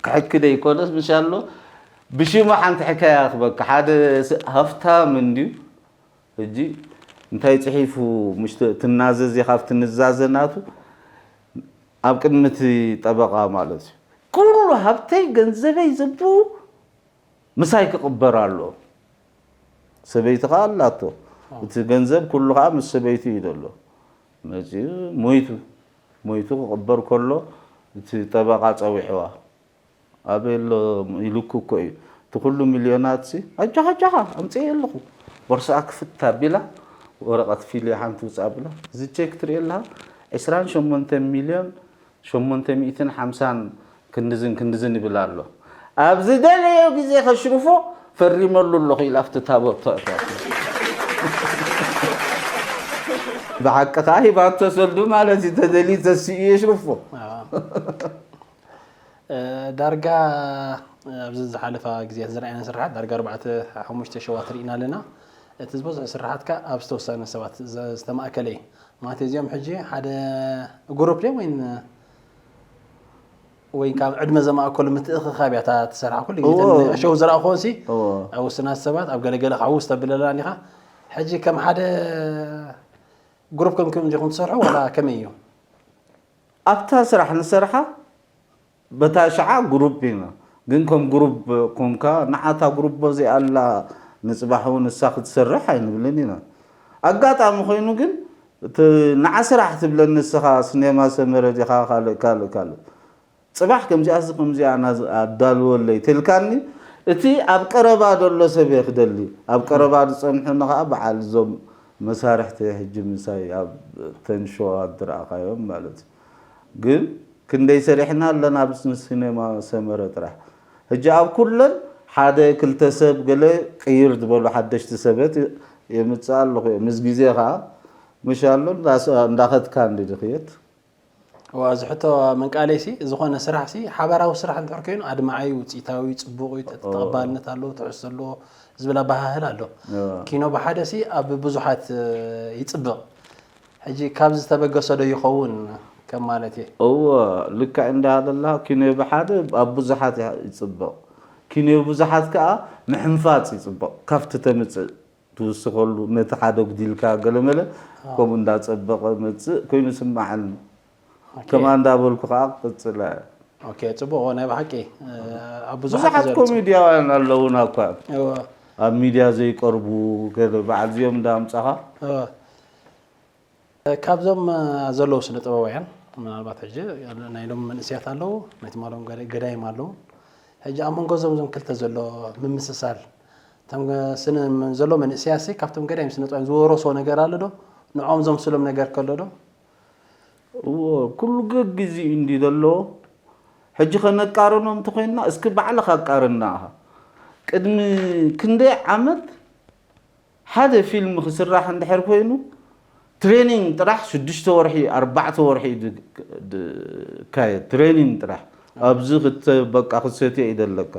ክሕኪ ደይኮነስ ምሻሎ ብሽሙ ሓንቲ ሕካያ ክበካ ሓደ ስ- ሃፍታም እንድዩ። ሕጂ እንታይ ጽሒፉ ምሽ ትናዘዝ ኢኻ ኣብቲ ንዛዘ ናቱ ኣብ ቅድሚ እቲ ጠበቓ ማለት እዩ። ኩሉ ሃብተይ ገንዘበይ ዝቡ ምሳይ ክቕበር ኣሎ። ሰበይቲ ኸዓ ኣላቶ። እቲ ገንዘብ ኩሉ ኸዓ ምስ ሰበይቲ እዩ ዘሎ። መፂኡ ሞይቱ ሞይቱ ክቕበር ከሎ እቲ ጠበቓ ፀዊዕዋ። ኣበይ ኣሎ ኢሉኩ እኮ እዩ። እቲ ኩሉ ሚልዮናት ሲ ኣጃኻ ኣጃኻ ኣምፅኤ ኣለኹ። ቦርሳኣ ክፍት ኣቢላ ወረቐት ፊልያ ሓንቲ ውፃእ ኣቢላ እዚ ቼክ ትርኢ ኣለኻ ዕስራን ሸሞንተን ሚልዮን ሸሞንተ ሚእትን ሓምሳን ክንድዝን ክንድዝን ይብል ኣሎ። ኣብ ዝደለዮ ግዜ ከሽርፎ ፈሪመሉ ኣለኹ ኢላ ኣብቲ ታቦት ተእትዋ። ብሓቂ ከዓ ሂባቶ ሰልዱ ማለት እዩ። ተደልዩ ተስኡ የሽርፎ። ዳርጋ ኣብዚ ዝሓለፋ ግዜያት ዝረኣየና ስርሓት ዳርጋ ኣርባዕተ ሓሙሽተ ሸዋት ርኢና ኣለና። እቲ ዝበዝሑ ስርሓትካ ኣብ ዝተወሰነ ሰባት ዘ- ዝተማእከለ እዩ። ማለት እዚኦም ሕጂ ሓደ ግሩፕ ድዮም ወይን ወይ ካብ ዕድመ ዘማእከሉ ምትእኽኻብ እያ እታ ትሰርሓ ኩሉ ግዜ እወ። እተን ሸው ዝረኣኹዎ ሲ እወ። ኣብ ውስናት ሰባት ኣብ ገለገለ ካብ ውስጥ ተብለላ ኒኻ ሕጂ ከም ሓደ ግሩፕ ከም ከም ዲኹም ትሰርሑ ዋላ ከመይ እዩ? ኣብታ ስራሕ ንሰርሓ በታ ሸዓ ግሩፕ ኢና ግን ከም ግሩፕ ኮንካ ንዓታ ግሩፕ እዚኣ ኣላ ንፅባሕ እውን እሳ ክትሰርሕ ኣይንብልን ኢና። ኣጋጣሚ ኮይኑ ግን እቲ ንዓ ስራሕ ትብለኒ ንስኻ ስኔማ ሰመረ ዲኻ ካልእ ካልእ ካልእ ፅባሕ ከምዚኣስ ከምዚኣ ኣዳልወለይ ተልካኒ እቲ ኣብ ቀረባ ዘሎ ሰብ እየ ክደሊ ኣብ ቀረባ ዝፀንሑኒ ከዓ በዓል እዞም መሳርሕቲ ሕጂ ምሳይ ኣብ ተንሾ ኣድረኣኻዮም ማለት እዩ ግን ክንደይ ሰሪሕና ኣለና ኣብ ሲኔማ ሰመረ ጥራሕ ሕጂ ኣብ ኩለን ሓደ ክልተ ሰብ ገለ ቅይር ዝበሉ ሓደሽቲ ሰበት የምፅእ ኣለኹ ምስ ግዜ ከዓ ምሻሎ እንዳኸትካ እንዲ ድኽየት ዋ እዚ ሕቶ መንቃለይ ሲ ዝኾነ ስራሕ ሲ ሓባራዊ ስራሕ እንድሕር ኮይኑ ኣድማዓይ ውፅኢታዊ ፅቡቕ እዩ ተቐባልነት ኣለዎ ትሕዝቶ ኣለዎ ዝብል ኣበሃህል ኣሎ ኪኖ ብሓደ ሲ ኣብ ብዙሓት ይፅብቕ ሕጂ ካብ ዝተበገሰ ዶ ይኸውን ከም ማለት እየ እወ ልክዕ እንዳለላ ኪኖ ብሓደ ኣብ ብዙሓት ይፅብቕ ኪኖ ብዙሓት ከዓ ምሕንፋፅ ይፅብቕ ካብቲ ተምፅእ ትውስኸሉ ነቲ ሓደ ጉዲልካ ገለመለ ከምኡ እንዳፀበቐ መፅእ ኮይኑ ስማዓኒ ከማ እንዳበልኩ ከዓ ክቅፅላ ኦኬ ፅቡቅ ናይ ብሓቂ ኣብ ብዙሓት ብዙሓት ዘርፅ ኮሜድያውያን ኣለውና እኳ እወ ኣብ ሚድያ ዘይቀርቡ ገለ በዓል እዚኦም እንዳምፃኻ እወ ካብዞም ዘለዉ ስነ ጥበባውያን ምናልባት ሕጂ ናይ ሎም መንእስያት ኣለዉ ናይ ትማሎም ገዳይም ኣለዉ ሕጂ ኣብ መንጎ ዞም ዞም ክልተ ዘሎ ምምስሳል እቶም ዘሎ መንእስያት ሲ ካብቶም ገዳይም ስነ ጥበባውያን ዝወረሶ ነገር ኣሎ ዶ ንዖም ዘምስሎም ነገር ከሎ ዶ እዎ ኩሉ ገግዚኡ እንዲ ዘለዎ ሕጂ ከነቃርኖ እንተኮይንና እስኪ ባዕልኻ ኣቃርና ኢኻ ቅድሚ ክንደይ ዓመት ሓደ ፊልም ክስራሕ እንድሕር ኮይኑ ትሬኒንግ ጥራሕ ሽዱሽተ ወርሒ ኣርባዕተ ወርሒ እዩ ዝካየድ ትሬኒንግ ጥራሕ ኣብዚ ክተ በቃ ክሰትዮ እዩ ዘለካ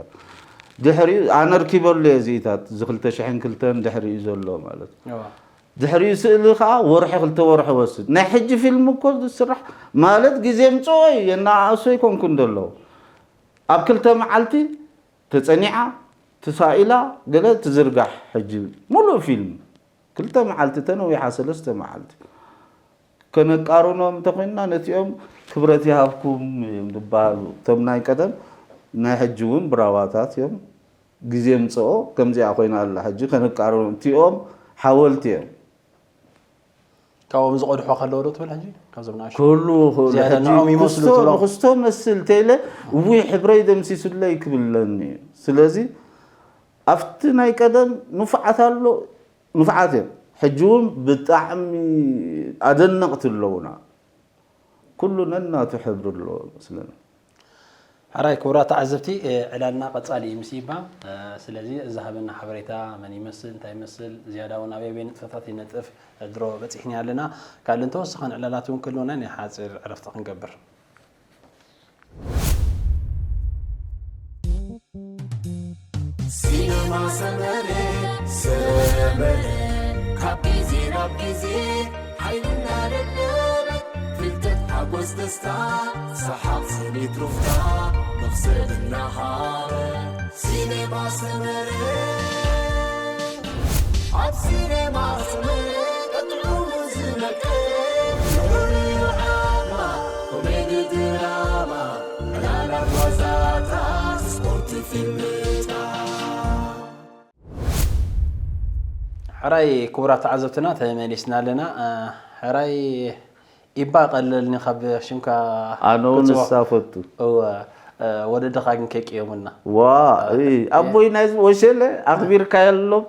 ድሕሪኡ ኣነ ርኪበሉ እየ እዚኢታት እዚ ክልተ ሽሕን ክልተን ድሕሪኡ ዘሎ ማለት እዩ ድሕሪኡ ስእሊ ከዓ ወርሒ ክልተ ወርሒ ወስድ ናይ ሕጂ ፊልም እኮ ዝስራሕ ማለት ግዜ ምፅኦ እዩ የናኣእሱ ኣይኮንኩን ዘለዉ ኣብ ክልተ መዓልቲ ተፀኒዓ ተሳኢላ ገለ ትዝርጋሕ ሕጂ ሙሉእ ፊልም ክልተ መዓልቲ ተነዊሓ ሰለስተ መዓልቲ ከነቃርኖም እንተኮይንና ነቲኦም ክብረት ይሃብኩም እዮም ዝበሃሉ እቶም ናይ ቀደም ናይ ሕጂ እውን ብራዋታት እዮም ግዜ ምፅኦ ከምዚኣ ኮይና ኣላ ሕጂ ከነቃርኖም እቲኦም ሓወልቲ እዮም ካብኦም ዝቐድሖ ከለዎ ዶ ትብል ሕጂ ካብዞም ንኣሽቱ ክህሉ ይኽእሉ ዝያዳ ሕጂ ንዖም ይመስሉ ክስቶ- ትብሎም። ንክስቶ መስል ተይለ እውይ ሕብረይ ደምሲሱለይ ክብለኒ እዩ ስለዚ ኣብቲ ናይ ቀደም ንፉዓት ኣሎ ንፉዓት እዮም ሕጂ እውን ብጣዕሚ ኣደነቕቲ ኣለውና ኩሉ ነናቱ ሕብሪ ኣለዎ መስለና ሕራይ ክቡራት ተዓዘብቲ ዕላልና ቀፃሊ እዩ ምስ ይባ ስለዚ እዚ ሃበና ሓበሬታ መን ይመስል እንታይ ይመስል ዝያዳ እውን ኣበይ ኣበይ ንጥፈታት ይነጥፍ ድሮ በፂሕኒ ኣለና ካልእ እንተወሰኸን ዕላላት እውን ክህልወና ናይ ሓፂር ዕረፍቲ ክንገብር ሰመረ ሰመረ ካብ ግዜ ናብ ግዜ ሓይልና ደለበ ፍልጠት ሓጎስ ደስታ ሰሓቕ ስኒት ሩፍታ መኽሰብ እናሃበ ሲኔማ ሰመረ ኣብ ሲኔማ ሰመረ ቀጥዑ ዝመቀ ኮሜዲ ድራማ ዕላላት ዋዛታት ስፖርት ፊልምታት ሕራይ ክቡራት ተዓዘብትና ተመሊስና ኣለና። ሕራይ ኢባ ቀለልኒ ካብ ሽምካ ኣነ እውን ክጽዋ- እሳ ፈቱ እወ፣ ወለድኻ ግን ከይቅየሙና። ዋ ኣቦይ ናይ ወሸለ ኣኽቢርካ የሎም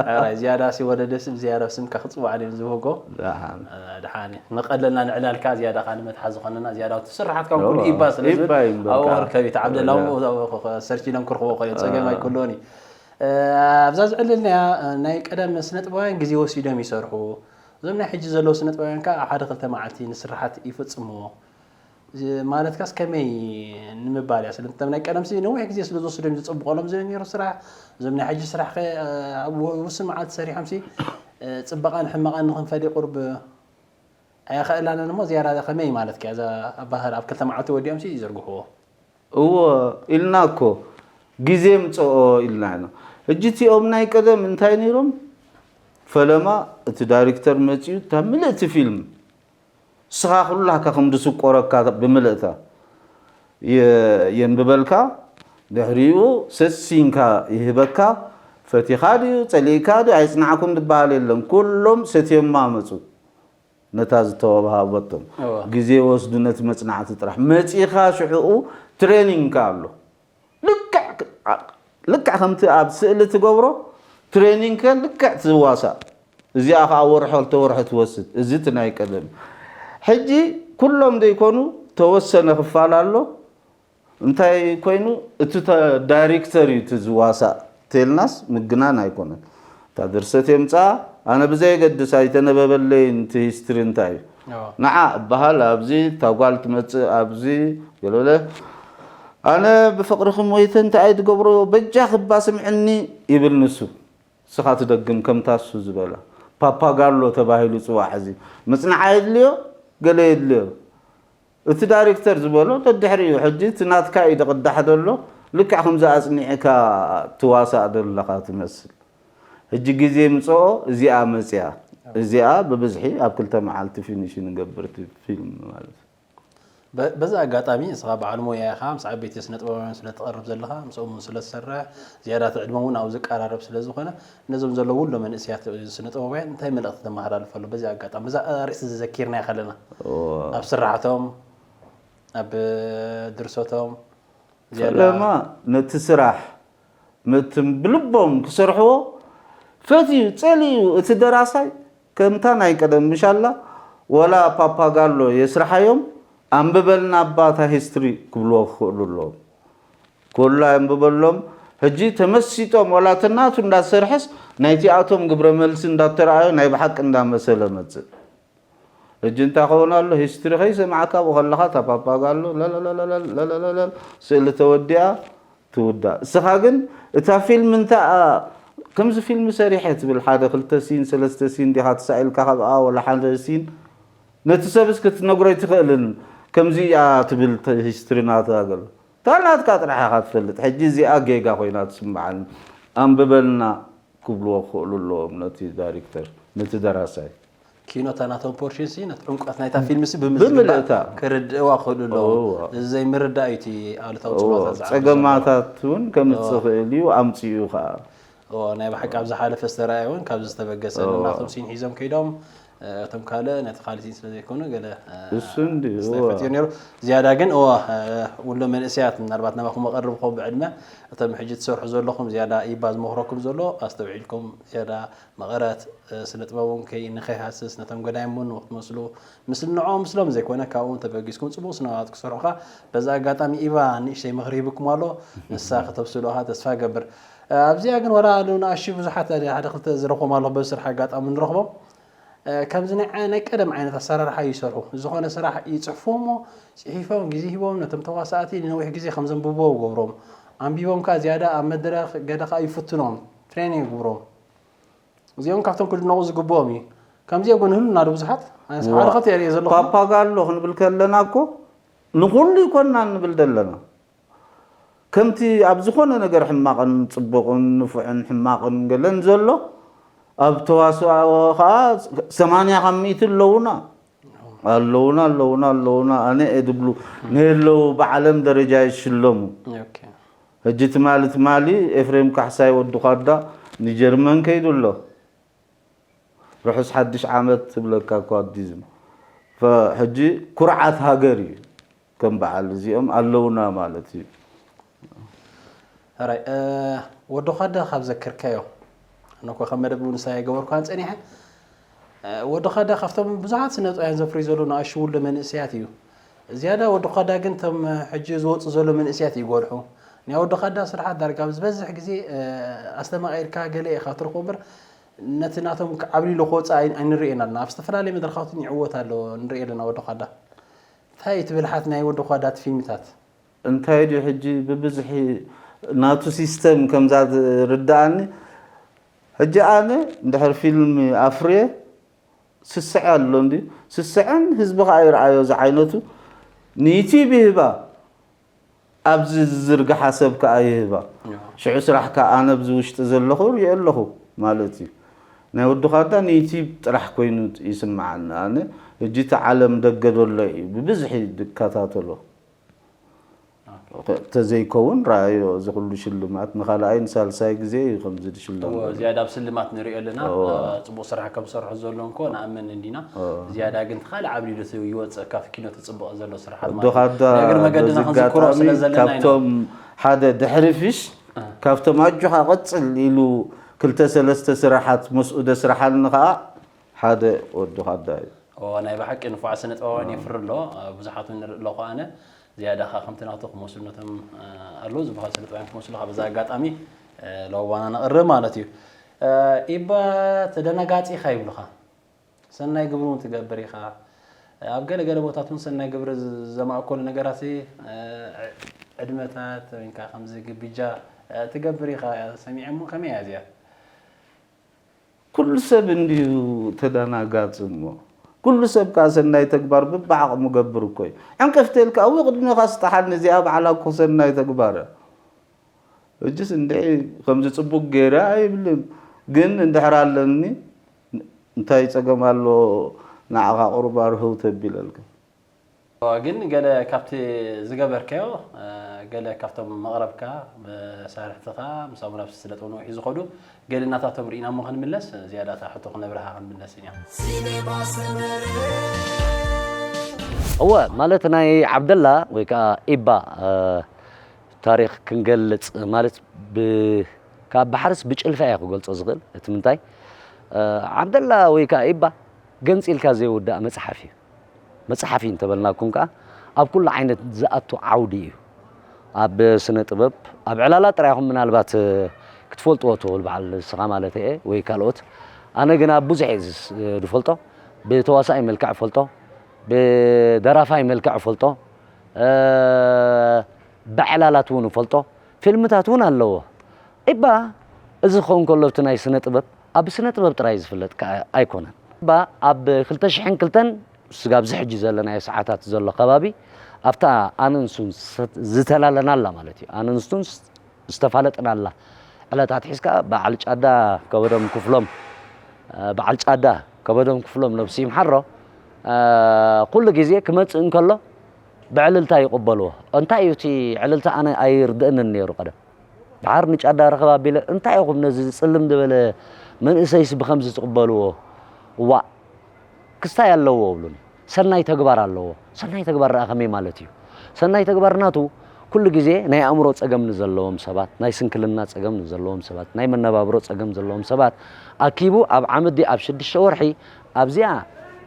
ሕራይ ዝያዳ ሲ ወለደ ስም ዝያዳ ስምካ ክጽዋዕ ድዮም ዝብህጎ። ደሓን ድሓን እዩ። ንቐለልና ንዕላልካ ዝያዳ ካ ንመትሓ ዝኾነና ዝያዳ እቲ ስራሓትካ እወ፣ ኩሉ ኢባ ስለ ዝብል ኢባ እዩ እምበልካ። ኣብኡ ኣርከቢ ተዓብደላ እወ። ሰርች ኢሎም ክርኽቦ ኮዮ ጸገም እወ። ኣይክህልዎን እዩ። ኣብዛ ዝዕልልናያ ናይ ቀደም ስነጥበባውያን ግዜ ወሲዶም ይሰርሑ። እዞም ናይ ሕጂ ዘለዉ ስነጥበባውያን ከኣ ኣብ ሓደ ክልተ መዓልቲ ንስራሓት ይፍጽምዎ። ማለትካስ ከመይ ንምባል እያ ስለቶም ናይ ቀደም ሲ ነዊሕ ግዜ ስለ ዝወስዶም ዘጸብቆሎም ዝነበሩ ስራሕ እዞም ናይ ሕጂ ስራሕ ከ ኣብ ውስን መዓልቲ ሰሪሖም ሲ ጽበቃን ሕመቃን ንኽንፈሊ ቁርብ ኣየኸእላንን እሞ ዝያዳ ከመይ ማለት ከ እዛ ኣባህር ኣብ ክልተ መዓልቲ ወዲኦም ሲ ይዘርግሕዎ እዎ ኢልና እኮ ግዜ ምፀኦ ኢልና ኢና ሕጂ እቲኦም ናይ ቀደም እንታይ ነይሮም ፈለማ እቲ ዳይሬክተር መፅኡ እታ ምልእቲ ፊልም ስኻ ኩላካ ከም ዝስቆረካ ብምልእታ የንብበልካ ድሕሪኡ ሰሲንካ ይህበካ ፈቲኻ ድዩ ፀሊእካ ድዩ ኣይፅናዕኩን ዝበሃል የለን ኩሎም ሰትዮማ መፁ ነታ ዝተወሃበቶም ግዜ ወስዱ ነቲ መፅናዕቲ ጥራሕ መፂኻ ሽሕኡ ትሬኒንግ ኣሎ ልክዕ ከምቲ ኣብ ስእሊ ትገብሮ ትሬኒንግ ከ ልክዕ ትዋሳእ እዚኣ ከዓ ወርሖ ክልተ ወርሖ ትወስድ እዚ እቲ ናይ ቀደም ሕጂ ኩሎም ዘይኮኑ ተወሰነ ክፋል ኣሎ እንታይ ኮይኑ እቲ ዳይሬክተር እዩ እቲ ዝዋሳእ ተልናስ ምግናን ኣይኮነን እታ ድርሰት የምፅኣ ኣነ ብዘየገድስ ኣይተነበበለይን እቲ ሂስትሪ እንታይ እዩ ንዓ እበሃል ኣብዚ እታ ጓል ትመፅእ ኣብዚ ገለለ ኣነ ብፍቅርኺ ሞይተ እንታይ ኣይትገብሮ በጃ ክባ ስምዕኒ ይብል ንሱ ስኻ ትደግም ከምታ እሱ ዝበላ ፓፓጋሎ ተባሂሉ ፅዋዕ እዚ ምፅናዕ የድልዮ ገለ የድልዮ እቲ ዳይሬክተር ዝበሎ ደድሕሪኡ ሕጂ እቲ ናትካ እዩ ዝቕዳሕ ዘሎ ልክዕ ከምዚ ኣፅኒዕካ ትዋሳእ ዘለኻ ትመስል ሕጂ ግዜ ምፅኦ እዚኣ መፅያ እዚኣ ብብዝሒ ኣብ ክልተ መዓልቲ ፊኒሽ ንገብር እቲ ፊልም ማለት እዩ በዚ ኣጋጣሚ እስኻ በዓል ሞያ ኢኻ ምስ ዓበይቲ ስነ ጥበባውያን ስለ ትቐርብ ዘለኻ ምስኦም እውን ስለ ትሰርሕ ዝያዳ እቲ ዕድመ እውን ኣብኡ ዝቀራረብ ስለ ዝኾነ ነዞም ዘለዉ ሎ መንእስያት ስነ ጥበባውያን እንታይ መልእኽቲ ተመሃላልፈሉ በዚ ኣጋጣሚ በዛ ኣርእስቲ እዚ ዘኪርናዮ ከለና ኣብ ስራሕቶም ኣብ ድርሰቶም ዝያዳ ፈለማ ነቲ ስራሕ ምእትም ብልቦም ክሰርሕዎ ፈትዩ ጸሊዩ እቲ ደራሳይ ከምታ ናይ ቀደም ምሻላ ወላ ፓፓጋሎ የስርሓዮም ኣንብበልና ኣባታ ሂስትሪ ክብልዎ ክኽእሉ ኣለዎም። ኮላ የንብበሎም ሕጂ ተመሲጦም ወላ ተናቱ እንዳሰርሐስ ናይቲኣቶም ግብረ መልሲ እንዳተረኣዮ ናይ ብሓቂ እንዳመሰለ መጽእ። ሕጂ እንታይ ኸውን ኣሎ ሂስትሪ ከይሰማዕካ ኣብኡ ከለኻ እታ ፓፓጋ ኣሎ ለለለለለለለለለል ስእሊ ተወዲኣ ትውዳእ። እስኻ ግን እታ ፊልም እንታ ከምዚ ፊልም ሰሪሐ ትብል ሓደ ክልተ ሲን ሰለስተ ሲን ዲኻ ተሳኢልካ ካብኣ ወላ ሓደ ሲን ነቲ ሰብስ ክትነግሮ ኣይትኽእልን ከምዚ እያ ትብል ተ- ሂስትሪ ናታ ገለ እታ ናትካ ጥራሕ ኢኻ ትፈልጥ። ሕጂ እዚኣ ጌጋ ኮይና ትስምዓኒ። ኣንብበልና ክብልዎ ክኽእሉ ኣለዎም ነቲ ዳይሬክተር ነቲ ደራሳይ። ኪኖ እታ ናቶም ፖርሽን ሲ ነቲ ዕምቆት ናይታ ፊልም ሲ ብምልእታ። ብምዝግባእ ክርድእዋ ክኽእሉ ኣለዎም። እዎ። እዚ ዘይምርዳእ እዩ እቲ ኣሉታዊ እዎ፣ ፅልዋታት ዝዓቢ ዘሎ። ፀገማታት እውን ከምፅእ ይኽእል እዩ ኣምፅኡ ከዓ። እዎ፣ ናይ ብሓቂ ኣብ ዝሓለፈ ዝተረኣየ እውን ካብዚ ዝተበገሰ እዎ። ናቶም ሲን ሒዞም ከይዶም እ፣ እቶም ካልእ ነቲ ካልእ ሲን ስለ ዘይኮኑ ገለ እ፣ እሱ እንድዩ፣ ክስታይ እዎ። ፈትዮ ነይሩ። ዝያዳ ግን እዎ እ፣ ውሎ መንእሰያት ምናልባት ናባኹም ኣቐርብኹም ብዕድመ እቶም ሕጂ ትሰርሑ ዘለኹም ዝያዳ ኢባ ዝመኽረኩም ዘሎ ኣስተውዒልኩም ዝያዳ መቐረት እ፣ ስነ ጥበብ እውን ከይ ንኸይሃስስ ነቶም ገዳይም እውን ንክትመስሉ ምስሊ ንዕኦም ምስሎም ዘይኮነ ካብኡ እውን ተበጊስኩም ፅቡቕ ስነዋት ክሰርሑ ከዓ በዚ ኣጋጣሚ ኢባ ንእሽተይ ምኽሪ ሂብኩም ኣሎ ንሳ ከተብስሉኻ ተስፋ ገብር እ፣ ኣብዚኣ ግን ወላ ንኣሽ ብዙሓት ሓደ ክልተ ዝረኽቦም ኣለኹ በዚ ስራሕ ኣጋጣሚ ንረኽቦም እ፣ ከምዚ ናይ ዓ- ናይ ቀደም ዓይነት ኣሰራርሓ ይሰርሑ ዝኾነ ስራሕ ይፅሕፉ እሞ ፅሒፎም ግዜ ሂቦም ነቶም ተዋሳእቲ ንነዊሕ ግዜ ከም ዘንብብዎ ይገብሮም ኣንቢቦም ከኣ ዝያዳ ኣብ መድረኽ ገለ ከኣ ይፍትኖም፣ ትሬን የግብሮም። እዚኦም ካብቶም ክድነቑ ዝግብኦም እዩ። ከምዚኦም ግን ህሉና ዶ ብዙሓት? ኣነስ ሓደ ክልተ እየ ርእየ ዘለኹ። ፓፓጋሎ ክንብል ከለና እኮ ንኹሉ ይኮንና ንብል ዘለና። ከምቲ ኣብ ዝኾነ ነገር ሕማቕን ጽቡቕን ንፉዕን ሕማቕን ገለን ዘሎ፣ ኣብ ተዋስኦ ኸኣ ሰማንያ ካብ ሚእቲ ኣለዉና። ኣለዉና ኣለዉና ኣለዉና ኣነ እየ ድብሉ፣ ነየለዉ ብዓለም ደረጃ ይሽለሙ። ሕጂ ትማሊ ትማሊ ኤፍሬም ካሕሳይ ወዲ ኳዳ ንጀርመን ከይዱ ኣሎ። ርሑስ ሓድሽ ዓመት ትብለካ እኳ ኣዲዝም። ሕጂ ኩርዓት ሃገር እዩ። ከም በዓል እዚኦም ኣለውና ማለት እዩ። ሕራይ ወዲ ኳዳ ካብ ዘከርካዮ፣ ኣነ እኮ ከም መደብ ምንሳይ ገበርኳን ፀኒሐ። ወዲ ኳዳ ካብቶም ብዙሓት ስነጥበባውያን ዘፍርዩ ዘሎ ንኣሽቱ ውልዶ መንእሰያት እዩ። ዝያዳ ወዲ ኳዳ ግን እቶም ሕጂ ዝወፁ ዘሎ መንእሰያት እዩ ጎልሑ። ናይ ወዲ ኳዳ ስርሓት ዳርጋ ኣብ ዝበዝሕ ግዜ ኣስተማቒርካ ገለ ኢኻ ትረኽቦ እምበር ነቲ ናቶም ዓብሊሉ ክወፅእ ኣይንርእየን ኣለና። ኣብ ዝተፈላለዩ መድረኻት እውን ይዕወት ኣሎ ንርኢ ኣለና ወዲ ኳዳ። እንታይ እቲ ብልሓት ናይ ወዲ ኳዳ እቲ ፊልምታት? እንታይ ድዩ ሕጂ ብብዝሒ ናቱ ሲስተም ከምዛ ዝርድኣኒ ሕጂ ኣነ እንድሕር ፊልም ኣፍርየ ስስዐ ኣሎ እንዲ ስስዐን ህዝቢ ከዓ ይርኣዮ ዝዓይነቱ ንዩቲብ ይህባ ኣብዚ ዝዝርግሓ ሰብ ከዓ ይህባ ሽዑ ስራሕ ከዓ ኣነ ብዚ ውሽጢ ዘለኹ ሪኦ ኣለኹ ማለት እዩ ናይ ወዲ ኳዳ ንዩቲብ ጥራሕ ኮይኑ ይስምዓኒ ኣነ ሕጂ እቲ ዓለም ደገ ዘሎ እዩ ብብዝሒ ዝከታተሎ ተዘይከውን ረኣዮ እዚ ኩሉ ሽልማት ንኻልኣይ ንሳልሳይ ግዜ እዩ ከምዚ ዝሽለም እዎ፣ ዝያዳ ኣብ ስልማት ንሪኦ ኣለና። ጽቡቕ ስራሕ ከም ዝሰርሑ ዘሎ እንኮ ንኣምን እንዲና። ዝያዳ ግን እቲ ካልእ ዓብሊሉ ይወጽእ ካብቲ ኪኖ ተጽብቐ ዘሎ ስርሓት ማለት እዩ። ዶኻዳ ንእግሪ መገድና በዚ ክንዝክሮ ኣጋጣሚ ስለ ዘለና ኢና። ካብቶም ሓደ ድሕሪ ፊሽ ካብቶም ኣጆኻ ቀጽል ኢሉ ክልተ ሰለስተ ስራሓት መስኡ ደስርሓኒ ኸኣ ሓደ ወዲ ኳዳ እዩ። እዎ ናይ ብሓቂ ንፉዓት ስነ ጥበባውያን የፍሪ ኣሎ ብዙሓት እውን ንርኢ ኣለኹ ኣነ ዝያዳ ከኣ ከምቲ ናቱ ክመስሉ ነቶም ኣለዉ ዝበሃሉ ስነ ጥበባውያን ክመስሉ ካብ በዚ ኣጋጣሚ ለበዋና ነቕርብ ማለት እዩ። ኢባ ተደናጋጺ ኢኻ ይብሉኻ ሰናይ ግብሪ እውን ትገብር ኢኻ ኣብ ገለ ገለ ቦታት እውን ሰናይ ግብሪ ዘማእከሉ ነገራት ዕድመታት ወይ ከዓ ከምዚ ግብጃ ትገብር ኢኻ ሰሚዐ እሞ ከመይ እያ እዚኣ? ኩሉ ሰብ እንድዩ ተዳናጋጽ እሞ ኩሉ ሰብ ከኣ ሰናይ ተግባር ብብዓቕሙ ገብር እኮ እዩ። ዕንቅፍቲ ኢልካ እው ቅድሜኻ ስጥሓኒ እዚኣ ባዕላ እኮ ሰናይ ተግባር እያ። ሕጅስ እንድዒ ከምዚ ጽቡቅ ገይረ ኣይብልን ግን እንድሕር ኣለኒ እንታይ ጸገም ኣሎ ንዓኻ ቁሩብ ኣርህው ተቢለልካ። ግን ገለ ካብቲ ዝገበርካዮ ገለ ካብቶም መቕረብካ መሳርሕትኻ ምሳሙ ናብ ስለ ጥበብ ነዊሑ ዝኸዱ ገለ ናታቶም ርኢና እሞ ክንምለስ ዝያዳ እታ ሕቶ ክነብርሃ ክንምለስ ኢና። እወ ማለት ናይ ዓብደላ ወይ ከዓ ኢባ ታሪክ ክንገልፅ ማለት ካብ ባሕርስ ብጭልፋ እየ ክገልፆ ዝኽእል እቲ ምንታይ ዓብደላ ወይ ከዓ ኢባ ገንፂልካ ዘይውዳእ መፅሓፍ እዩ መፅሓፍ እዩ እንተበልናኩም ከዓ ኣብ ኩሉ ዓይነት ዝኣቱ ዓውዲ እዩ ኣብ ስነ ጥበብ ኣብ ዕላላ ጥራይ ኢኹም ምናልባት ክትፈልጥዎ ትኽእሉ በዓል ንስኻ ማለት እየ ወይ ካልኦት ኣነ ግን ኣብ ብዙሕ እየ ዝፈልጦ ብተዋሳኢ መልክዕ እፈልጦ ብደራፋይ መልክዕ እፈልጦ ብዕላላት እውን እፈልጦ ፊልምታት እውን ኣለዎ እባ እዚ ክኸውን ከሎ እቲ ናይ ስነ ጥበብ ኣብ ስነ ጥበብ ጥራይ ዝፍለጥ ከዓ ኣይኮነን እባ ኣብ ክልተ ሽሕን ክልተን ስጋብ ዝሕጂ ዘለናዮ ሰዓታት ዘሎ ከባቢ ኣብታ ኣነ ንሱን ዝተላለናላ ማለት እዩ ኣነ ንሱን ዝተፋለጥናላ ዕለት ኣትሒዝካ በዓል ጫዳ ከበዶም ክፍሎም በዓል ጫዳ ከበዶም ክፍሎም ነብሱ ይምሓሮ ኩሉ ግዜ ክመፅእ እንከሎ ብዕልልታ ይቕበልዎ እንታይ እዩ እቲ ዕልልታ ኣነ ኣይርድእንን ነይሩ ቀደም ድሓር ንጫዳ ረኸብ ኣቢለ እንታይ ኢኹም ነዚ ፅልም ዝበለ መንእሰይስ ብኸምዚ ትቕበልዎ ዋእ ክስታይ ኣለዎ እብሉኒ ሰናይ ተግባር ኣለዎ ሰናይ ተግባር ደኣ ከመይ ማለት እዩ ሰናይ ተግባር ናቱ ኩሉ ግዜ ናይ ኣእምሮ ጸገም ንዘለዎም ሰባት ናይ ስንክልና ጸገም ንዘለዎም ሰባት ናይ መነባብሮ ጸገም ዘለዎም ሰባት ኣኪቡ ኣብ ዓመት ድዩ ኣብ ሽዱሽተ ወርሒ ኣብዚኣ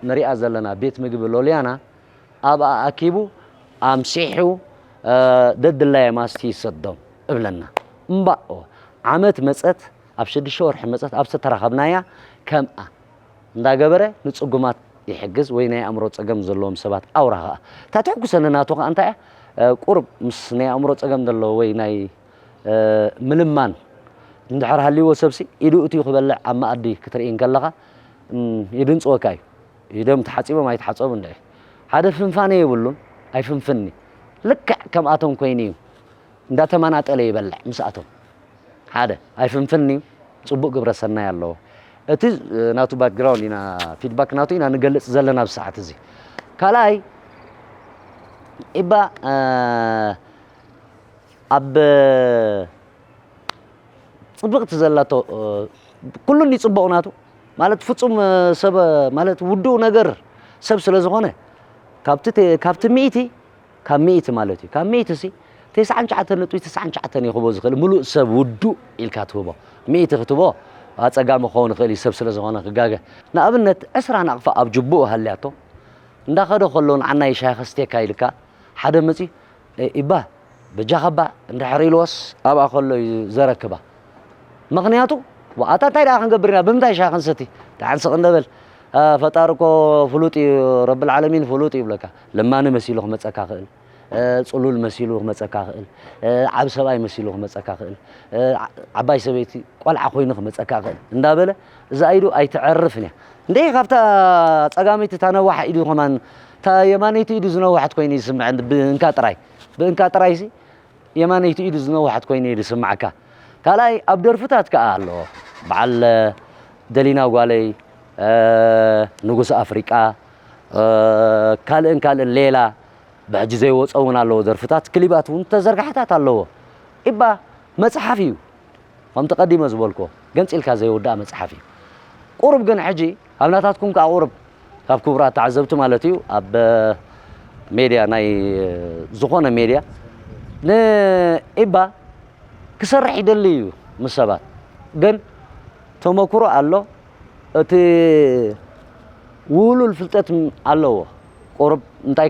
ንሪኣ ዘለና ቤት ምግቢ ሎልያና ኣብኣ ኣኪቡ ኣምሲሑ ደድላየ ማስቲ ይሰዶም እብለና እምባእ ዓመት መጸት ኣብ ሽዱሽተ ወርሒ መጸት ኣብ ዝተራኸብናያ ከምኣ እንዳገበረ ንጽጉማት ይሕግዝ ወይ ናይ ኣእምሮ ጸገም ዘለዎም ሰባት ኣውራ ከኣ እታ ትሕጉሰኒ ናቱ ከኣ እንታይ እያ ቁሩብ ምስ ናይ ኣእምሮ ጸገም ዘለዎ ወይ ናይ ምልማን እንድሕር ሃልይዎ ሰብሲ ኢዱ እትዩ ክበልዕ ኣብ መኣዲ ክትርኢ እንከለኻ ይድንፅወካ እዩ። ኢዶም ተሓፂቦም ኣይተሓፀቡ እንድዒ ሓደ ፍንፋነ የብሉን። ኣይፍንፍኒ ልክዕ ከምኣቶም ኮይኑ እዩ እንዳተመናጠለ ይበልዕ ምስኣቶም ሓደ ኣይፍንፍን እዩ። ፅቡቅ ግብረ ሰናይ ኣለዎ። እቲ ናቱ ባክግራውንድ ኢና ፊድባክ ናቱ ኢና ንገልፅ ዘለና ኣብዚ ሰዓት እዚ። ካልኣይ ኢባ ኣብ ፅብቅቲ ዘላቶ ኩሉ እንዲ ፅቡቅ ናቱ ማለት ፍፁም ሰብ ማለት ውዱእ ነገር ሰብ ስለ ዝኾነ ካብቲ ሚእቲ ካብ ሚእቲ ማለት እዩ ካብ ሚእቲ ሲ ተስዓን ትሽዓተን ነጥቢ ተስዓን ትሽዓተን ይኽቦ ዝኽእል ምሉእ ሰብ ውዱእ ኢልካ ትህቦ። ሚእቲ ክትቦ ኣፀጋሚ ክኸውን ይኽእል እዩ ሰብ ስለ ዝኾነ ክጋገ። ንኣብነት ዕስራ ናቕፋ ኣብ ጅቡኡ ሃልያቶ እንዳኸደ ከሎ ንዓናይ ሻሂ ከስቴካ ኢልካ ሓደ መፂ ኢባ በጃኸባ እንድሕር ኢልዎስ ኣብኣ ከሎ እዩ ዘረክባ። ምኽንያቱ ኣታ እንታይ ደኣ ክንገብር ኢና ብምንታይ ሻሂ ክንሰቲ ደሓን ስቕ እንደበል። ፈጣሪ እኮ ፍሉጥ እዩ ረብል ዓለሚን ፍሉጥ እዩ ይብለካ። ለማኒ መሲሉ ክመፀካ ክእል፣ ፅሉል መሲሉ ክመፀካ ክእል፣ ዓብ ሰብኣይ መሲሉ ክመፀካ ክእል፣ ዓባይ ሰበይቲ ቆልዓ ኮይኑ ክመፀካ ክእል እንዳበለ እዛ ኢዱ ኣይትዐርፍን እያ። እንደ ካብታ ፀጋመይቲ እታ ነዋሕ ኢዱ ከማን እታ የማነይቲ ኢዱ ዝነዋሕት ኮይኑ ይስምዐን ብእንካ ጥራይ ብእንካ ጥራይ ሲ የማነይቲ ኢዱ ዝነዋሕት ኮይኑ እዩ ዝስምዓካ። ካልኣይ ኣብ ደርፍታት ከኣ ኣሎ በዓል ደሊና ጓለይ፣ ንጉስ ኣፍሪቃ፣ ካልእን ካልእን ሌላ ብሕጂ ዘይወፀ እውን ኣለዎ ደርፍታት ክሊባት እውን ተዘርጋሕታት ኣለዎ። ኢባ መፅሓፍ እዩ። ከምቲ ቀዲመ ዝበልኩዎ ገንፂልካ ዘይውዳእ መፅሓፍ እዩ። ቁሩብ ግን ሕጂ ኣብ ናታትኩም ከዓ ቁሩብ ካብ ክቡራት ተዓዘብቲ ማለት እዩ ኣብ ሜድያ ናይ ዝኾነ ሜድያ ንኢባ ክሰርሕ ይደሊ እዩ ምስ ሰባት ግን ተመክሮ ኣሎ እቲ ውሉል ፍልጠት ኣለዎ ቁሩብ እንታይ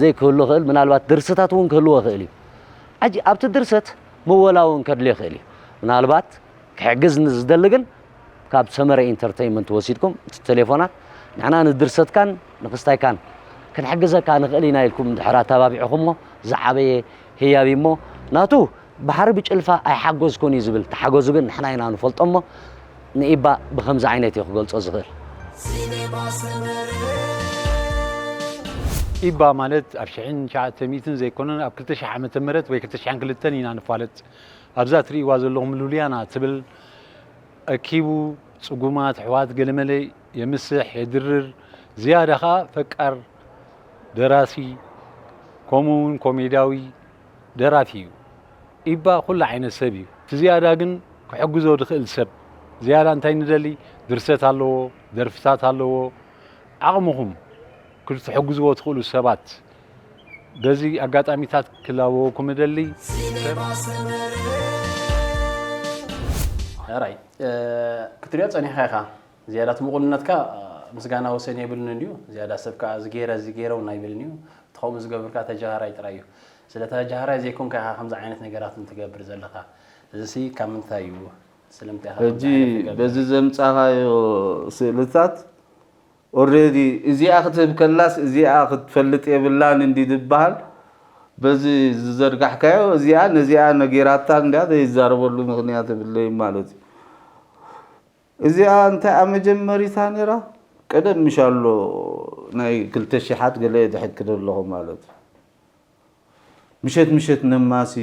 ዘይክህሉ ክእል ምናልባት ድርስታት እውን ክህልዎ ክእል እዩ ሕጂ ኣብቲ ድርሰት ምወላ እውን ከድልዮ ይኽእል እዩ ምናልባት ክሕግዝ ንዝደሊ ግን ካብ ሰመረ ኢንተርተይንመንት ወሲድኩም እቲ ቴሌፎናት ንሕና ንድርሰትካን ንክስታይካን ክንሕግዘካ ንኽእል ኢና ኢልኩም ድሕር ኣተባቢዕኹሞ ዝዓበየ ህያብ እሞ ናቱ ባሕሪ ብጭልፋ ኣይሓጎዝኩን እዩ ዝብል ተሓገዙ ግን ንሕና ኢና ንፈልጦ እሞ ንኢባ ብኸምዚ ዓይነት እዩ ክገልጾ ዝኽእል። ኢባ ማለት ኣብ ሽሕን ትሽዓተ ሚእትን ዘይኮነን ኣብ ክልተ ሽሕ ዓመተ ምህረት ወይ ክልተ ሽሕን ክልተን ኢና ንፋለጥ። ኣብዛ ትርእይዋ ዘለኹም ሉልያና ትብል ኣኪቡ ጽጉማት ኣሕዋት ገለመለ የምስሕ የድርር ዝያዳ ኸኣ ፈቃር ደራሲ ከምኡ እውን ኮሜድያዊ ደራፊ እዩ። ኢባ ኩሉ ዓይነት ሰብ እዩ። እቲ ዝያዳ ግን ክሕግዞ ዝኽእል ሰብ ዝያዳ እንታይ ንደሊ ድርሰት ኣለዎ፣ ደርፍታት ኣለዎ። ዓቕምኹም ክትሕግዝዎ ትኽእሉ ሰባት በዚ ኣጋጣሚታት ክላበወኩም እደሊ። ሕራይ ክትሪኦ ጸኒሕካ ኢኻ ዝያዳ እቲ ምቑልነትካ ምስጋና ወሰን የብሉን እንድዩ ዝያዳ ሰብ ከዓ እዚ ገይረ እዚ ገይረ እውን ኣይብልን እዩ እቲ ከምኡ ዝገብርካ ተጀሃራይ ጥራይ እዩ ስለ ተጀሃራይ ዘይኮንካ ኢኻ ከምዚ ዓይነት ነገራት እንትገብር ዘለኻ እዚ ሲ ካብ ምንታይ እዩ ስለምንታይ ኢኻ ከምዚ ሕጂ ዓይነት ነገር በዚ ዘምጻኻዮ ስእልታት ኦሬዲ እዚኣ ክትህብ ከላስ እዚኣ ክትፈልጥ የብላን እንዲ ዝበሃል በዚ ዝዘርጋሕካዮ እዚኣ ነዚኣ ነጊራታ እንድያ ዘይዛረበሉ ምኽንያት የብለይን ማለት እዩ። እዚኣ እንታይ እያ መጀመሪታ ነይራ ቀደም ምሽ ኣሎ ናይ ክልተ ሽሓት ገለ እየ ዝሕክድ ኣለኹ ማለት እዩ። ምሸት ምሸት ነማሲ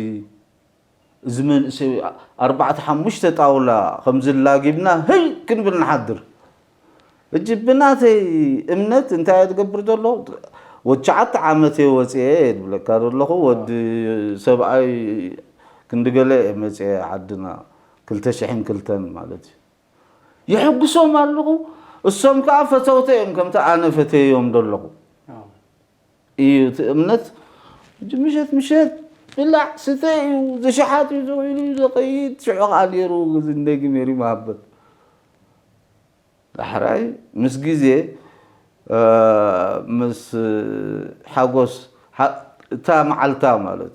እዚ መንእሰይ ኣርባዕተ ሓሙሽተ ጣውላ ከምዚ ላጊብና ህይ ክንብል ንሓድር። ሕጂ ብናተይ እምነት እንታይ እየ ዝገብር ዘሎ ወዲ ትሽዓተ ዓመት እየ ወፅየ እየ ዝብለካ ዘለኹ ወዲ ሰብኣይ ክንዲ ገለ እየ መፅየ ዓድና ክልተ ሽሕን ክልተን ማለት እዩ። የሐጉሶም ኣለኹ እሶም ከዓ ፈተውተ እዮም ከምቲ ኣነ ፈተዮም ዘለኹ እዩ እቲ እምነት ምሸት ምሸት ብላዕ ስተ እዩ ዝሽሓት እዩ ዝውዒሉ እዩ ዝኸይድ ሽዑ ከዓ ነይሩ ዝንደጊ ሜሪ መሃበል ዳሕራይ ምስ ግዜ ምስ ሓጎስ እታ መዓልታ ማለት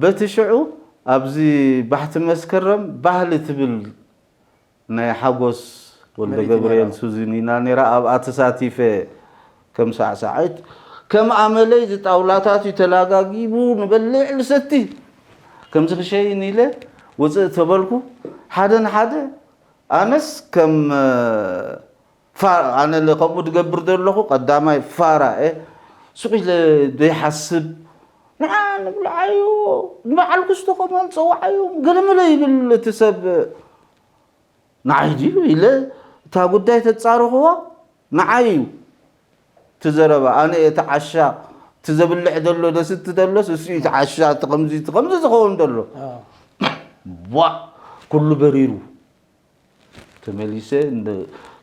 በቲ ሽዑ ኣብዚ ባሕቲ መስከረም ባህሊ ትብል ናይ ሓጎስ ወልደገብርኤል ሱዚን ኢና ነይራ ኣብኣ ተሳቲፈ ከም ሳዕሳዒት ከም ኣመለይ ዝጣውላታት እዩ ተላጋጊቡ ንበልዕ ንሰቲ ከምዚ ክሸይን ኢለ ውፅእ ተበልኩ። ሓደ ንሓደ ኣነስ ከም ፋራ ኣነ ከምኡ ዝገብር ዘለኹ ቀዳማይ ፋራ እየ። ሱቕ ኢለ ዘይሓስብ ንዓ ንብልዓዮ ንበዓል ክስቶ ከማን ፀዋዓዮም ገለመለ ይብል እቲ ሰብ። ንዓይ ድዩ ኢለ እታ ጉዳይ ተፃረኽዋ። ንዓይ እዩ እቲ ዘረባ። ኣነ እየ እቲ ዓሻ፣ እቲ ዘብልዕ ዘሎ ደስቲ ዘሎስ እሱ እዩ እቲ ዓሻ፣ እቲ ከምዚ እቲ ከምዚ ዝኸውን ዘሎ። ቧ ኩሉ በሪሩ። ተመሊሰ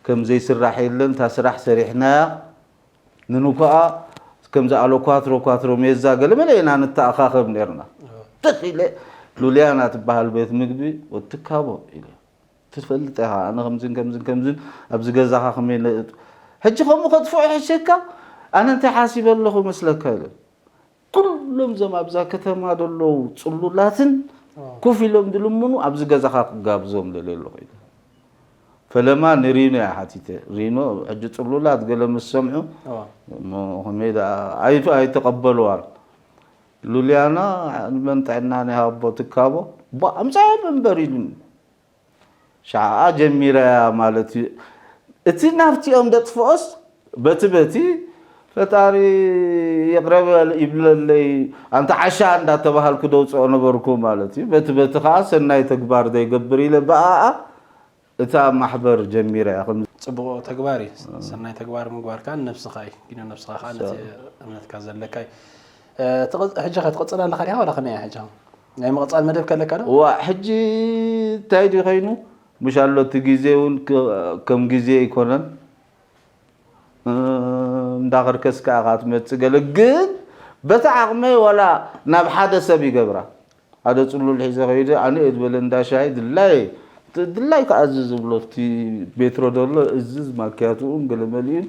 ከም ዘይስራሕ የለን፣ እታ ስራሕ ሰሪሕናያ። ንንኩኣ ከምዚ ኣሎኳትሮ ኳትሮ ሜዛ ገለመለ ኢና ንተኣኻኸብ ነርና። ትኽ ኢለ ሉልያና ትበሃል ቤት ምግቢ ወትካቦ ኢለ ትፈልጥ ኢኻ፣ ኣነ ከምዝን ከምዝን ከምዝን ኣብዚ ገዛኻ ከመይ ነ- ሕጂ ከምኡ ከጥፍኦ ይሕሸካ? ኣነ እንታይ ሓሲበ ኣለኹ መስለካ ኢለ። ኩሎም እዞም ኣብዛ ከተማ ዘለዉ ጽሉላትን ኮፍ ኢሎም ዝልምኑ ኣብዚ ገዛኻ ክጋብዞም ደልየ ኣለኹ ኢለ። ፈለማ ንሪኖ እያ ሓቲተ። ሪኖ ሕጂ ጽሉላት ገለ ምስ ሰምዑ እሞ ከመይ ደኣ ኣይ- ኣይተቐበልዋን። ሉልያና ንመን ጥዕና ናይ ሃቦ ትካቦ ቧ ኣምጻዮ እምበር ኢሉኒ። ሸዓ ጀሚረያ ማለት እዩ። እቲ ናብቲኦም ደጥፍኦስ በቲ በቲ ፈጣሪ ይቕረ በል ይብለለይ ኣንታ ዓሻ እንዳተባሃልኩ ደውፅኦ ነበርኩ ማለት እዩ። በቲ በቲ ከዓ ሰናይ ተግባር ዘይገብር ኢለ ብኣኣ እታ ማሕበር ጀሚረ እያ። ከም ፅቡቕ ተግባር እዩ። ሰናይ ተግባር ምግባር ከዓ ንነብስኻ እዩ። ግን ነብስኻ ከዓ ነቲ እምነትካ ዘለካ እዩ። ሕጂ ከ ትቕፅል ኣለኻ ዲኻ ዋላ ከመይ እያ ሕጂ? ናይ ምቕፃል መደብ ከለካ ዶ? ዋ ሕጂ እንታይ ድዩ ኮይኑ? ምሽ ኣሎ እቲ ግዜ እውን ከም ግዜ ኣይኮነን። እንዳኸርከስካ ኢኻ ትመፅእ። ገለ ግን በቲ ዓቕመይ ዋላ ናብ ሓደ ሰብ ይገብራ። ሓደ ፅሉል ሒዘ ከይደ ኣነ እየ ዝበለ እንዳ ሻሂ ድላይ ድላይ ክኣዝዝ ዝብሎ እቲ ቤትሮ ዘሎ እዝዝ ማኪያትኡን ገለ መሊኡን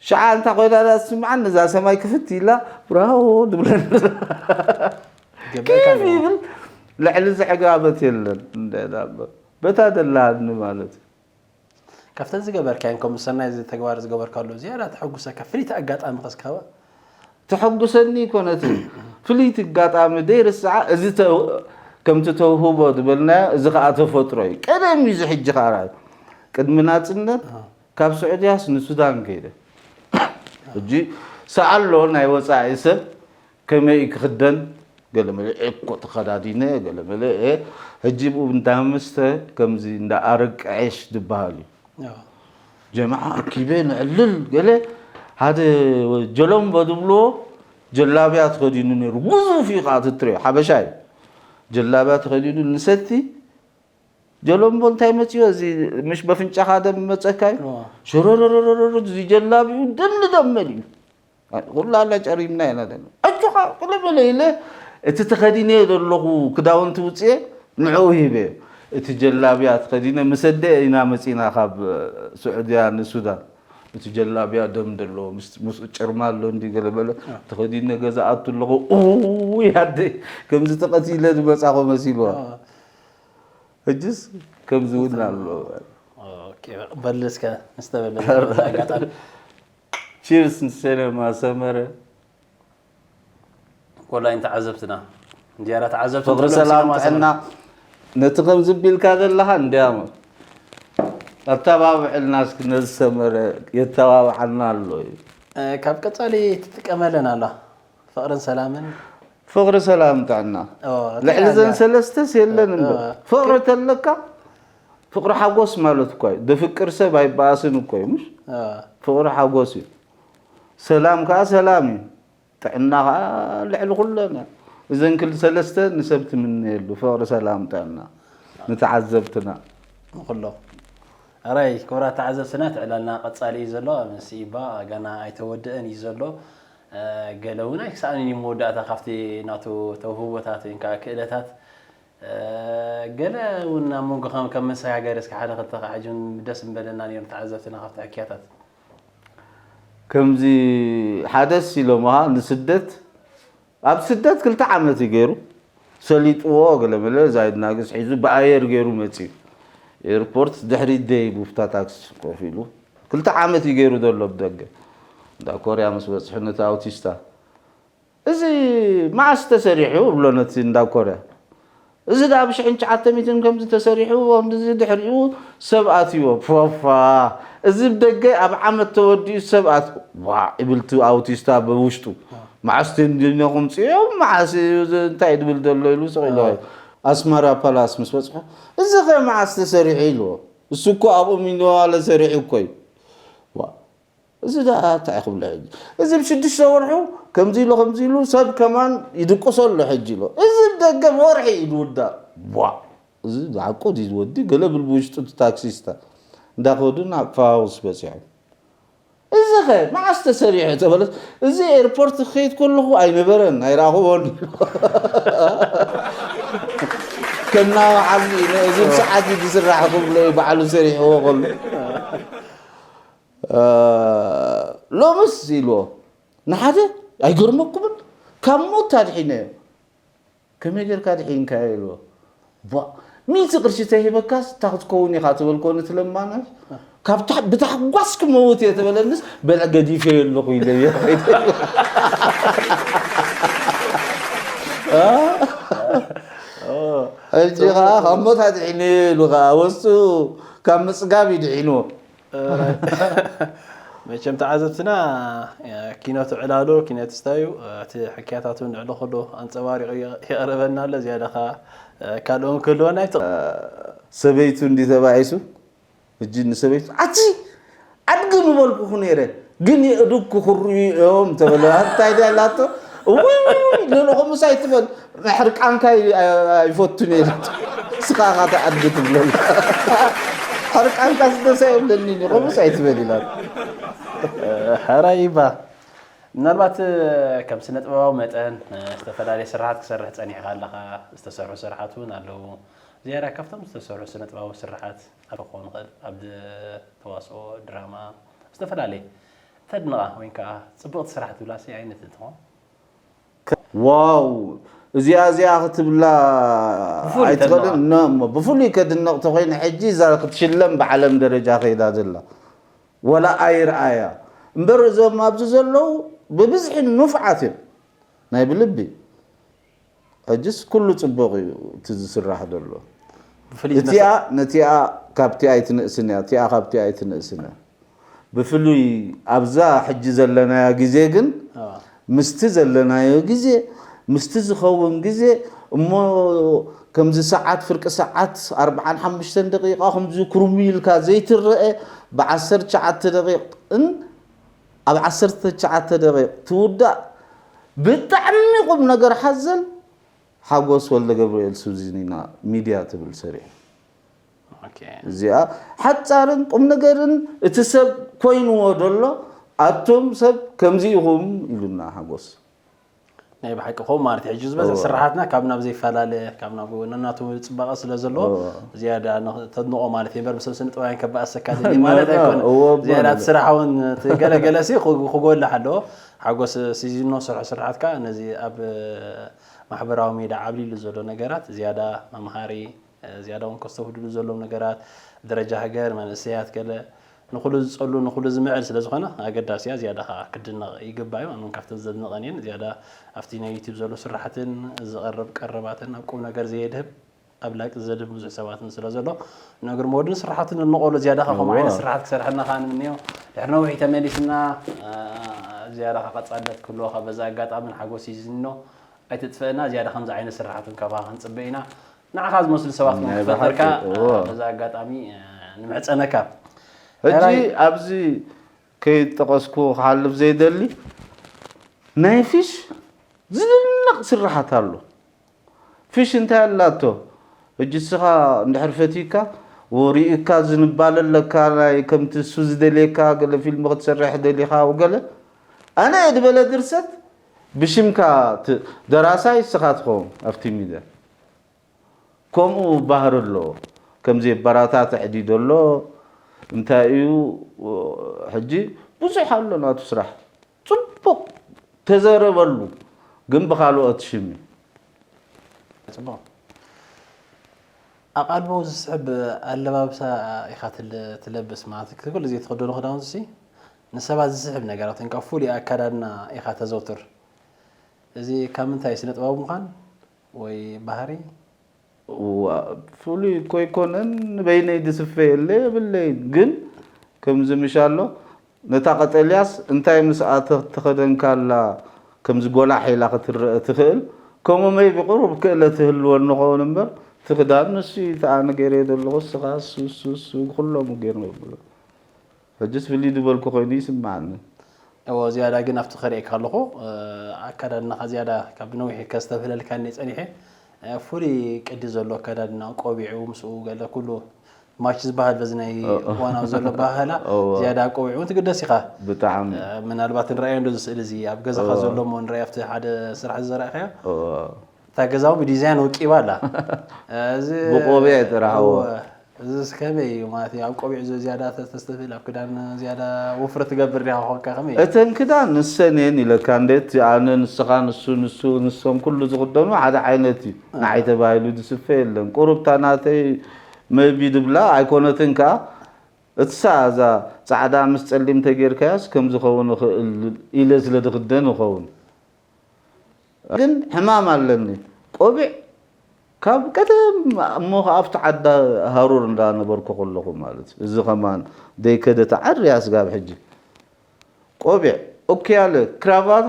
ሸዓ እንታ ኮይና ዳ ትስምዓን ነዛ ሰማይ ክፍት ኢላ ብራዎ ድብለን ኬፍ ይብል። ልዕሊ ዝዕጋበት የለን እንደ በታ ደላሃኒ ማለት እዩ። ካብተን ዝገበርካየን ከምኡ ሰናይ ተግባር ዝገበርካሉ ዝያዳ ተሐጉሰካ ፍልይቲ ኣጋጣሚ ከስካባ? ተሐጉሰኒ ይኮነትን ፍልይቲ ኣጋጣሚ ደይርስዓ እዚ ከምቲ ተውህቦ ዝበልናዮ እዚ ከዓ ተፈጥሮ እዩ። ቀደም እዩ እዚ ሕጂ ከዓ ርኣዩ ቅድሚ ናፅነት ካብ ስዑድያስ ንሱዳን ከይደ ሕጂ ሰኣሎ ናይ ወፃኢ ሰብ ከመይ ክኽደን ገለመለ እኮ ተኸዳዲነ ገለመለ ሕጂ ብኡ እንዳመስተ ከምዚ እንዳ ኣረቂ ዒሽ ዝበሃል እዩ። ጀማዓ ኣኪበ ንዕልል ገለ ሓደ ጀለምቦ ዝብልዎ ጀላብያ ተኸዲኑ ነይሩ። ግዙፍ እዩ ከዓ ትትሪኦ ሓበሻ እዩ። ጀላብያ ተኸዲኑ ንሰቲ ጀለምቦ እንታይ መፅዮ እዚ ምሽ በፍንጫኻ ደም መፀካ እዩ። ሸረረረረረ እዚ ጀላቢኡ ደም ንደም መሊኡ። ኩላና ጨሪምና ኢና ደም ኣጆኻ ቅልብለ ኢለ እቲ ተኸዲነ ዘለኹ ክዳውንቲ ውፅኤ ንዕኡ ሂበ። እቲ ጀላብያ ተኸዲነ ምስ ኣደ ኢና መፂና ካብ ስዑድያ ንሱዳን። እቲ ጀላብያ ደም ዘለዎ ምስኡ ጭርማ ኣሎ እንዲ ገለ በለ ተኸዲነ ገዛ ኣቱ ኣለኹ። ኡይ ኣደ ከምዚ ተቐቲለ ዝመፃኹ መሲልዋ። ሕጅስ ከምዚ እውን ኣሎ። በል እስከ ንስተበለ ኣጋጣሚ ቺርስ ንሴነማ ሰመረ ኮላይ ንተዓዘብትና እንዲያራ ተዓዘብቲ ፍቅሪ ሰላም ጥዕና ነቲ ከም ዝቢልካ ዘለኻ እንዲያሞ ኣተባብዕልና እስኪ ነዚ ሰመረ የተባብዓልና ኣሎ እዩ። ካብ ቀጻሊ ትጥቀመለን ኣላ ፍቅርን ሰላምን ፍቅሪ ሰላም ጥዕና ልዕሊ ዘን ሰለስተስ የለን እምበር ፍቅሪ ተለካ ፍቅሪ ሓጎስ ማለት እኳ እዩ። ዘፍቅር ሰብ ኣይበኣስን እኮ እዩ ምሽ ፍቅሪ ሓጎስ እዩ። ሰላም ከዓ ሰላም እዩ። ጥዕና ከዓ ልዕሊ ኩለን እያ። እዘን ክል ሰለስተ ንሰብ ትምነየሉ ፍቅሪ ሰላም ጥዕና ንተዓዘብትና ንኩሎም ኣራይ ክቡራት ተዓዘብትና ትዕላልና ቀጻሊ እዩ ዘሎ ምስ ኢባ ገና ኣይተወደአን እዩ ዘሎ ገለ እውን ኣይክሰኣንን እዩ መወዳእታ ካብቲ ናቱ ተውህቦታት ወይ ከዓ ክእለታት ገለ እውን ኣብ መንጎ ከም ከም መሰጋገሪ እስከ ሓደ ክልተ ከዓ ሕጂ እውን ደስ ምበለና ነይሩ ተዓዘብትና ካብቲ ኣኪያታት ከምዚ ሓደስ ኢሎምኻ ንስደት ኣብ ስደት ክልተ ዓመት እዩ ገይሩ ሰሊጥዎ ገለመለ ዛይድ ናግስ ሒዙ ብኣየር ገይሩ መፅዩ ኤርፖርት ድሕሪ ደይ ቡፍታ ታክሲ ኮፍ ኢሉ ክልተ ዓመት እዩ ገይሩ ዘሎ ብደገ እንዳ ኮርያ ምስ በፅሑ ነቲ ኣውቲስታ እዚ መዓስ ተሰሪሑ እብሎ ነቲ እንዳ ኮርያ እዚ ደኣ ብሽሕን ትሽዓተ ሚእትን ከምዚ ተሰሪሑ፣ ከምዚ ድሕሪኡ ሰብ ኣትይዎ። ፎፋ፣ እዚ ብደገ ኣብ ዓመት ተወዲኡ ሰብ ኣት-፣ ዋ፣ ይብል እቲ ኣውቲስታ ብውሽጡ። መዓስ ቴንዲኖ ክምፅኦም፣ መዓስ እዩ እዚ እንታይ ድብል ዘሎ ኢሉ ስቕ ኢሉ። ኣስመራ ፓላስ ምስ በፅሑ፣ እዚ ኸ መዓስ ተሰሪሑ ኢልዎ። እሱ እኮ ኣብኡ ሚኒዋለ ሰሪሑ እኮ እዩ። ዋ፣ እዚ ደኣ እንታይ ክብሎ ሕጂ? እዚ ብሽዱሽተ ወርሑ ከምዚ ኢሉ፣ ከምዚ ኢሉ፣ ሰብ ከማን ይድቅሶ ኣሎ ሕጂ ኢሉ። እዚ ደገ ብወርሒ እዩ ዝውዳእ። ቧ! እዚ ዝሓቆ ድዩ ዝወዲ? ገለ ብል ብውሽጡ እቲ ታክሲስታ። እንዳኸዱ ናብ ፋውስ በጺሖም። እዚ ኸ መዓስ ተሰሪሑ ተበለት? እዚ ኤርፖርት ክኸይድ ከለኹ ኣይነበረን፣ ኣይረኣኹዎን። ከናውዓሉ ኢለ፣ እዚ ብሰዓት እዩ ዝስራሕ ክብሎ እዩ ባዕሉ ሰሪሕዎ ከሎ። እ፣ ሎምስ ኢልዎ፣ ንሓደ ኣይገርመኩምን? ካብ ሞት ኣድሒነዮ። ከመይ ጌርካ ድሒንካዮ? ኢልዎ። ቧ፣ ሚእቲ ቅርሺ ተሂበካስ፣ እታ ክትከውን ኢኻ ትበልኮ ነቲ ለማናይ? ካብ ታሕ-፣ ብታሕጓስ ክመውት እየ ተበለንስ፣ በልዐ ገዲፈዮ ኣለኹ ኢለዮ። እ? ሕጂ ኸዓ፣ ካብ ሞት ኣድሒነዮ ኢሉ ኸዓ፣ ወሱ ካብ ምጽጋብ እዩ ድሒንዎ። መቸም ተዓዘብትና፣ ኪነቱ ዕላሉ፣ ኪነቱ ስታዩ፣ እቲ ሕክያታቱ ንዕሉ ኩሉ ኣንጸባሪቑ የቕርበልና ኣሎ። ዝያዳ ኸኣ ካልእ እውን ክህልወና ይፍትቕ። ሰበይቱ እንዲ ተባኢሱ፣ ሕጂ ንሰበይቱ፣ "ኣቲ ኣድጊ ምበልኩኹ ነይረ፣ ግን የእዱግ ክኹርዩ እዮም" ተበለ። እንታይ ድያ ኢላቶ? "እውይ፣ ሎሎ ከምኡስ ኣይትበል፣ ሕርቃንካ ኣይ-፣ ኣይፈቱን እየ" ኢላቶ። ንስኻ ኢኻ እቲ ኣድጊ ትብለሉ። ሕርቃንካ ስደሳ የብለኒ፣ ከምኡስ ኣይትበል ኢላቶ። ሕራይ እባ። ምናልባት ከም ስነ ጥበባዊ መጠን ዝተፈላለየ ስራሓት ክሰርሕ ጸኒሕካ ኣለኻ፣ ዝተሰርሑ ስራሓት እውን ኣለዉ። ዝያዳ ካብቶም ዝተሰርሑ ስነ ጥበባዊ ስራሓት ኣብ ክኸውን ይኽእል፣ ኣብ ድ-፣ ተዋስኦ፣ ድራማ፣ ዝተፈላለየ እተድንቓ ወይ ከዓ ጽብቕቲ ስራሕ ትብላሲ ኣይነት ትኾን? ዋው! እዚኣ፣ እዚኣ ክትብላ ብፍሉይ ኣይትኽእልን። ተድንቓ። ኖ፣ እሞ ብፍሉይ ከድንቕ ተኾይነ ሕጂ እዛ ክትሽለም ብዓለም ደረጃ ከይዳ ዘላ። ወላ ኣይርኣያ። እምበር እዞም ኣብዚ ዘለዉ ብብዝሒ ንፉዓት እዮም። ናይ ብልቢ። ሕጅስ ኩሉ ጽቡቕ እዩ እቲ ዝስራሕ ዘሎ። ብፍልይ እቲኣ ነቲኣ ካብቲኣ ኣይትንእስን እያ፣ እቲኣ ካብቲኣ ኣይትንእስን እያ። ብፍሉይ ኣብዛ ሕጂ ዘለናያ ግዜ ግን፣ ኣዋ። ምስቲ ዘለናዮ ግዜ፣ ምስቲ ዝኸውን ግዜ፣ እሞ ከምዚ ሰዓት፣ ፍርቂ ሰዓት፣ ኣርብዓን ሓሙሽተን ደቂቓ፣ ከምዚ ኩርሚ ኢልካ ዘይትረአ፣ ብዓሰርተ ትሽዓተ ደቂቕን ኣብ ዓሰርተ ትሽዓተ ደቂቕ ትውዳእ ብጣዕሚ ቁም ነገር ሓዘል ሓጎስ ወልደገብርኤል ሱዚኒና ሚድያ ትብል ሰሪሑ። ኦኬ። እዚኣ ሓጻርን ቁም ነገርን እቲ ሰብ ኮይንዎ ደሎ ኣቱም ሰብ ከምዚ ኢኹም ኢሉና ሓጎስ። ናይ ብሓቂ ከምኡ ማለት እዩ። ሕጂ ዝበዝሕ እወ። ስርሓትና ካብ ናብ ዘይፈላለ፣ ካብ ናብ ነናቱ ጽባቐ ስለ ዘለዎ፣ እወ። ዝያዳ ንኽ-፣ ተድንቖ ማለት እዩ። እምበር፣ ምስ ሰብ ስነ ጥበባውያን ከባእሰካ ደልየ ማለት ኖ፣ ኖ፣ ኣይኮነን። እወ፣ እወ። ዝያዳ እቲ ስራሕ እውን እቲ ገለ ገለ ሲ ክጉ-፣ ክጎልሕ ኣለዎ። ሓጎስ ሲዚኖ ሰርሖ ስርሓትካ ነዚ ኣብ ማሕበራዊ ሜዳ ዓብሊሉ ዘሎ ነገራት ዝያዳ መምሃሪ፣ ዝያዳ እውን ከስተውህድሉ ዘለዎም ነገራት፣ ደረጃ ሃገር፣ መንእሰያት፣ ገለ ንኹሉ ዝጸሉ፣ ንኹሉ ዝምዕል ስለ ዝኾነ፣ ኣገዳሲ እያ። ዝያዳ ኸኣ ክድነቕ ይግባእ እዩ። ኣነ እውን ካብተን ዘድንቐን እየን። ዝያዳ ኣብቲ ናይ ዩቲዩብ ዘሎ ስራሓትን ዝቐርብ ቀረባትን ኣብ ቁም ነገር ዘየድህብ፣ ኣብ ላይክ ዘድህብ ብዙሕ ሰባትን ስለ ዘሎ፣ ነግር መወድን ስራሓትን እንቆሎ ዝያዳ ኸኣ ከምኡ እወ። ዓይነት ስራሓት ክሰርሐልና ኸኣ ንምንዮ። ድሕሪ ነዊሕ ተመሊስና፣ እ፣ ዝያዳ ኸኣ ቀጻልነት ክህልዎ ኸኣ በዛ ኣጋጣሚ ንሓጎስ ይዝንኖ። ኣይትጥፍእና፣ ዝያዳ ከምዚ ዓይነት ስራሓት እውን ካባኻ ክንጽበ ኢና። ንዓኻ ዝመስሉ ሰባት እውን ናይ ክፈጠርካ፣ ብሓቂ፣ እዎ። በዛ ኣጋጣሚ፣ እ፣ ንምሕጸነካ። ሕጂ ሕራይ ኣብዚ ከይጠቐስኩ ክሓልፍ ዘይደሊ፣ ናይ ፊሽ ዝድነቕ ስራሓት ኣሎ። ፊሽ እንታይ ኣላቶ? ሕጂ እስኻ እንድሕር ፈቲካ፣ ወ-፣ ሪእካ ዝንባለ ኣለካ፣ ናይ ከምቲ እሱ ዝደልየካ ገለ ፊልም ክትሰርሕ ደሊኻ ወገለ። ኣነ እየ ዝበለ ድርሰት ብሽምካ ት-፣ ደራሳይ እስኻ ትኸውን ኣብቲ ሚድያ። ከምኡ ባህሪ ኣለዎ። ከምዚ የበራታትዕ ድዩ ዘሎ? እንታይ እዩ? ሕጂ ብዙሕ ኣሎ ናቱ ስራሕ። ጽቡቕ ተዘረበሉ፣ ግን ብኻልኦት ሽም እዩ። ጽቡቕ። ኣቓልቦ ዝስሕብ ኣለባብሳ ኢኻ ትል-፣ ትለብስ ማለት እዩ። ኩሉ ግዜ ትኽደኖ ክዳውንትሲ ንሰባት ዝስሕብ ነገራት፣ እንካ ፍሉይ ኣከዳድና ኢኻ ተዘውትር። እዚ ካብ ምንታይ፣ ስነ ጥበባዊ ምዃን ወይ ባህሪ? እዋ፣ ፍሉይ እኮ ኣይኮነን፣ ንበይነይ ዝስፈ የለ የብለይን። ግን ከምዚ ምሽ ኣሎ፣ ነታ ቀጠልያስ እንታይ ምስኣ ተ-፣ ተኸደንካላ ከምዚ ጎላሕ ኢላ ክትረአ ትኽእል? ከምኡ መይ ብቕሩብ ክእለት ይህልወኒ ኸውን እምበር፣ እቲ ክዳን ንሱ እዩ፣ እቲ ኣነ ገይረዮ ዘለኹ፣ እስኻ፣ እሱ፣ እሱ፣ እሱ፣ ኩሎም ገይሮም የብሉ። ሕጅስ ፍልይ ዝበልኩ ኮይኑ ይስምዓኒ። እዎ፣ ዝያዳ ግን ኣብቲ ከርእየካ ኣለኹ፣ እ፣ ኣከዳድናኻ ዝያዳ ካብ ነዊሕ ከስተብህለልካ እየ ጸኒሐ። እ፣ ፍሉይ ቅዲ ዘሎ ኣከዳድና፣ ቆቢዑ ምስኡ ገለ ኩሉ ማች ዝበሃል በዚ ናይ እ፣ እ። እዋናዊ ዘሎ ኣበሃህላ፣ እዎ። ዝያዳ ኣብ ቆቢዑ እውን ትግደስ ኢኻ። ብጣዕሚ። እ፣ ምናልባት ንረኣዮ እንዶ እዚ ስእሊ እዚ ኣብ ገዛኻ እዎ። ዘሎ እሞ ንረኣዮ ኣብቲ ሓደ ስራሕ እዚ ዘርኣኻዮ። እዎ። እታ ገዛ እውን ብዲዛይን ወቂባ ኣላ። እዚ ብቆቢዕ ጥራሕ፣ እዎ። እዎ። እዚስ ከመይ እዩ ማለት እዩ? ኣብ ቆቢዕ ዝ-፣ ዝያዳ ተ-፣ ተስተብህል፣ ኣብ ክዳን ዝያዳ ወፍሪ ትገብር ዲኻ ኮንካ ከመይ እዩ? እተን ክዳን ንሰን እየን ኢለካ እንዴት፣ ኣነ፣ ንስኻ፣ ንሱ፣ ንሱ፣ ንሶም ኩሉ ዝኽደኑ ሓደ ዓይነት እዩ። እ። ንዓይ ተባሂሉ ዝስፈ የለን። ቁሩብ እታ ናተይ መቢ ድብላ ኣይኮነትን ከኣ፣ እትሳ እዛ ጻዕዳ ምስ ጸሊም ተጌርካያስ ከም ዝኸውን ይኽእል ኢለ ስለ ዝኽደን ይኸውን። ግን ሕማም ኣለኒ። ቆቢዕ ካብ ቀደም እሞ ከኣ ኣብቲ ዓዳ ሃሩር እንዳነበርኩ ከለኹ ማለት እዩ። እዚ ከማን ደይከደ ተዓርያ ስጋብ ሕጂ። ቆቢዕ፣ ኦክያለ፣ ክራቫት፣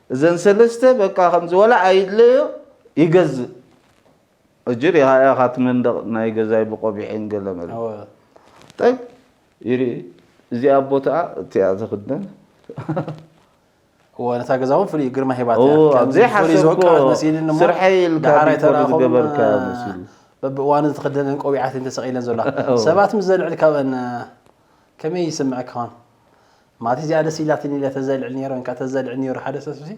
እዘን ሰለስተ በቃ ከምዚ ወላ ኣይድለዮ ይገዝእ። እጅር ኢኻ ኢኻ እቲ መንደቕ ናይ ገዛይ ብቆቢዕን ገለ መለ። እወ። ጠቅ ይርኢ። እዚኣ ቦታኣ እቲኣ ትኽደን። እወ፣ ነታ ገዛ እውን ፍሉይ ግርማ ሂባታ እያ። እወ፣ ከምዚ ፍሉይ ዘይሓሰብኮ ዝወቀበት መሲልን እሞ ስርሐይ ኢልካ ደሓር ዲኮር ኣይተራእኹም፣ ዝገበርካ እ፣ መሲሉ። በብእዋኑ ዝተኸደነን ቆቢዓት እንተሰቒለን ዘለዋ። እወ። ሰባት ምስ ዘልዕል ካብአን፣ እ፣ ከመይ ይስምዐካ ኾን? ማለት እዚኣ ደስ ኢላትኒ ኢለ ተዘልዕል ነይረ፣ እንካ ተዘልዕል ነይሩ ሓደ ሰብ ሲ?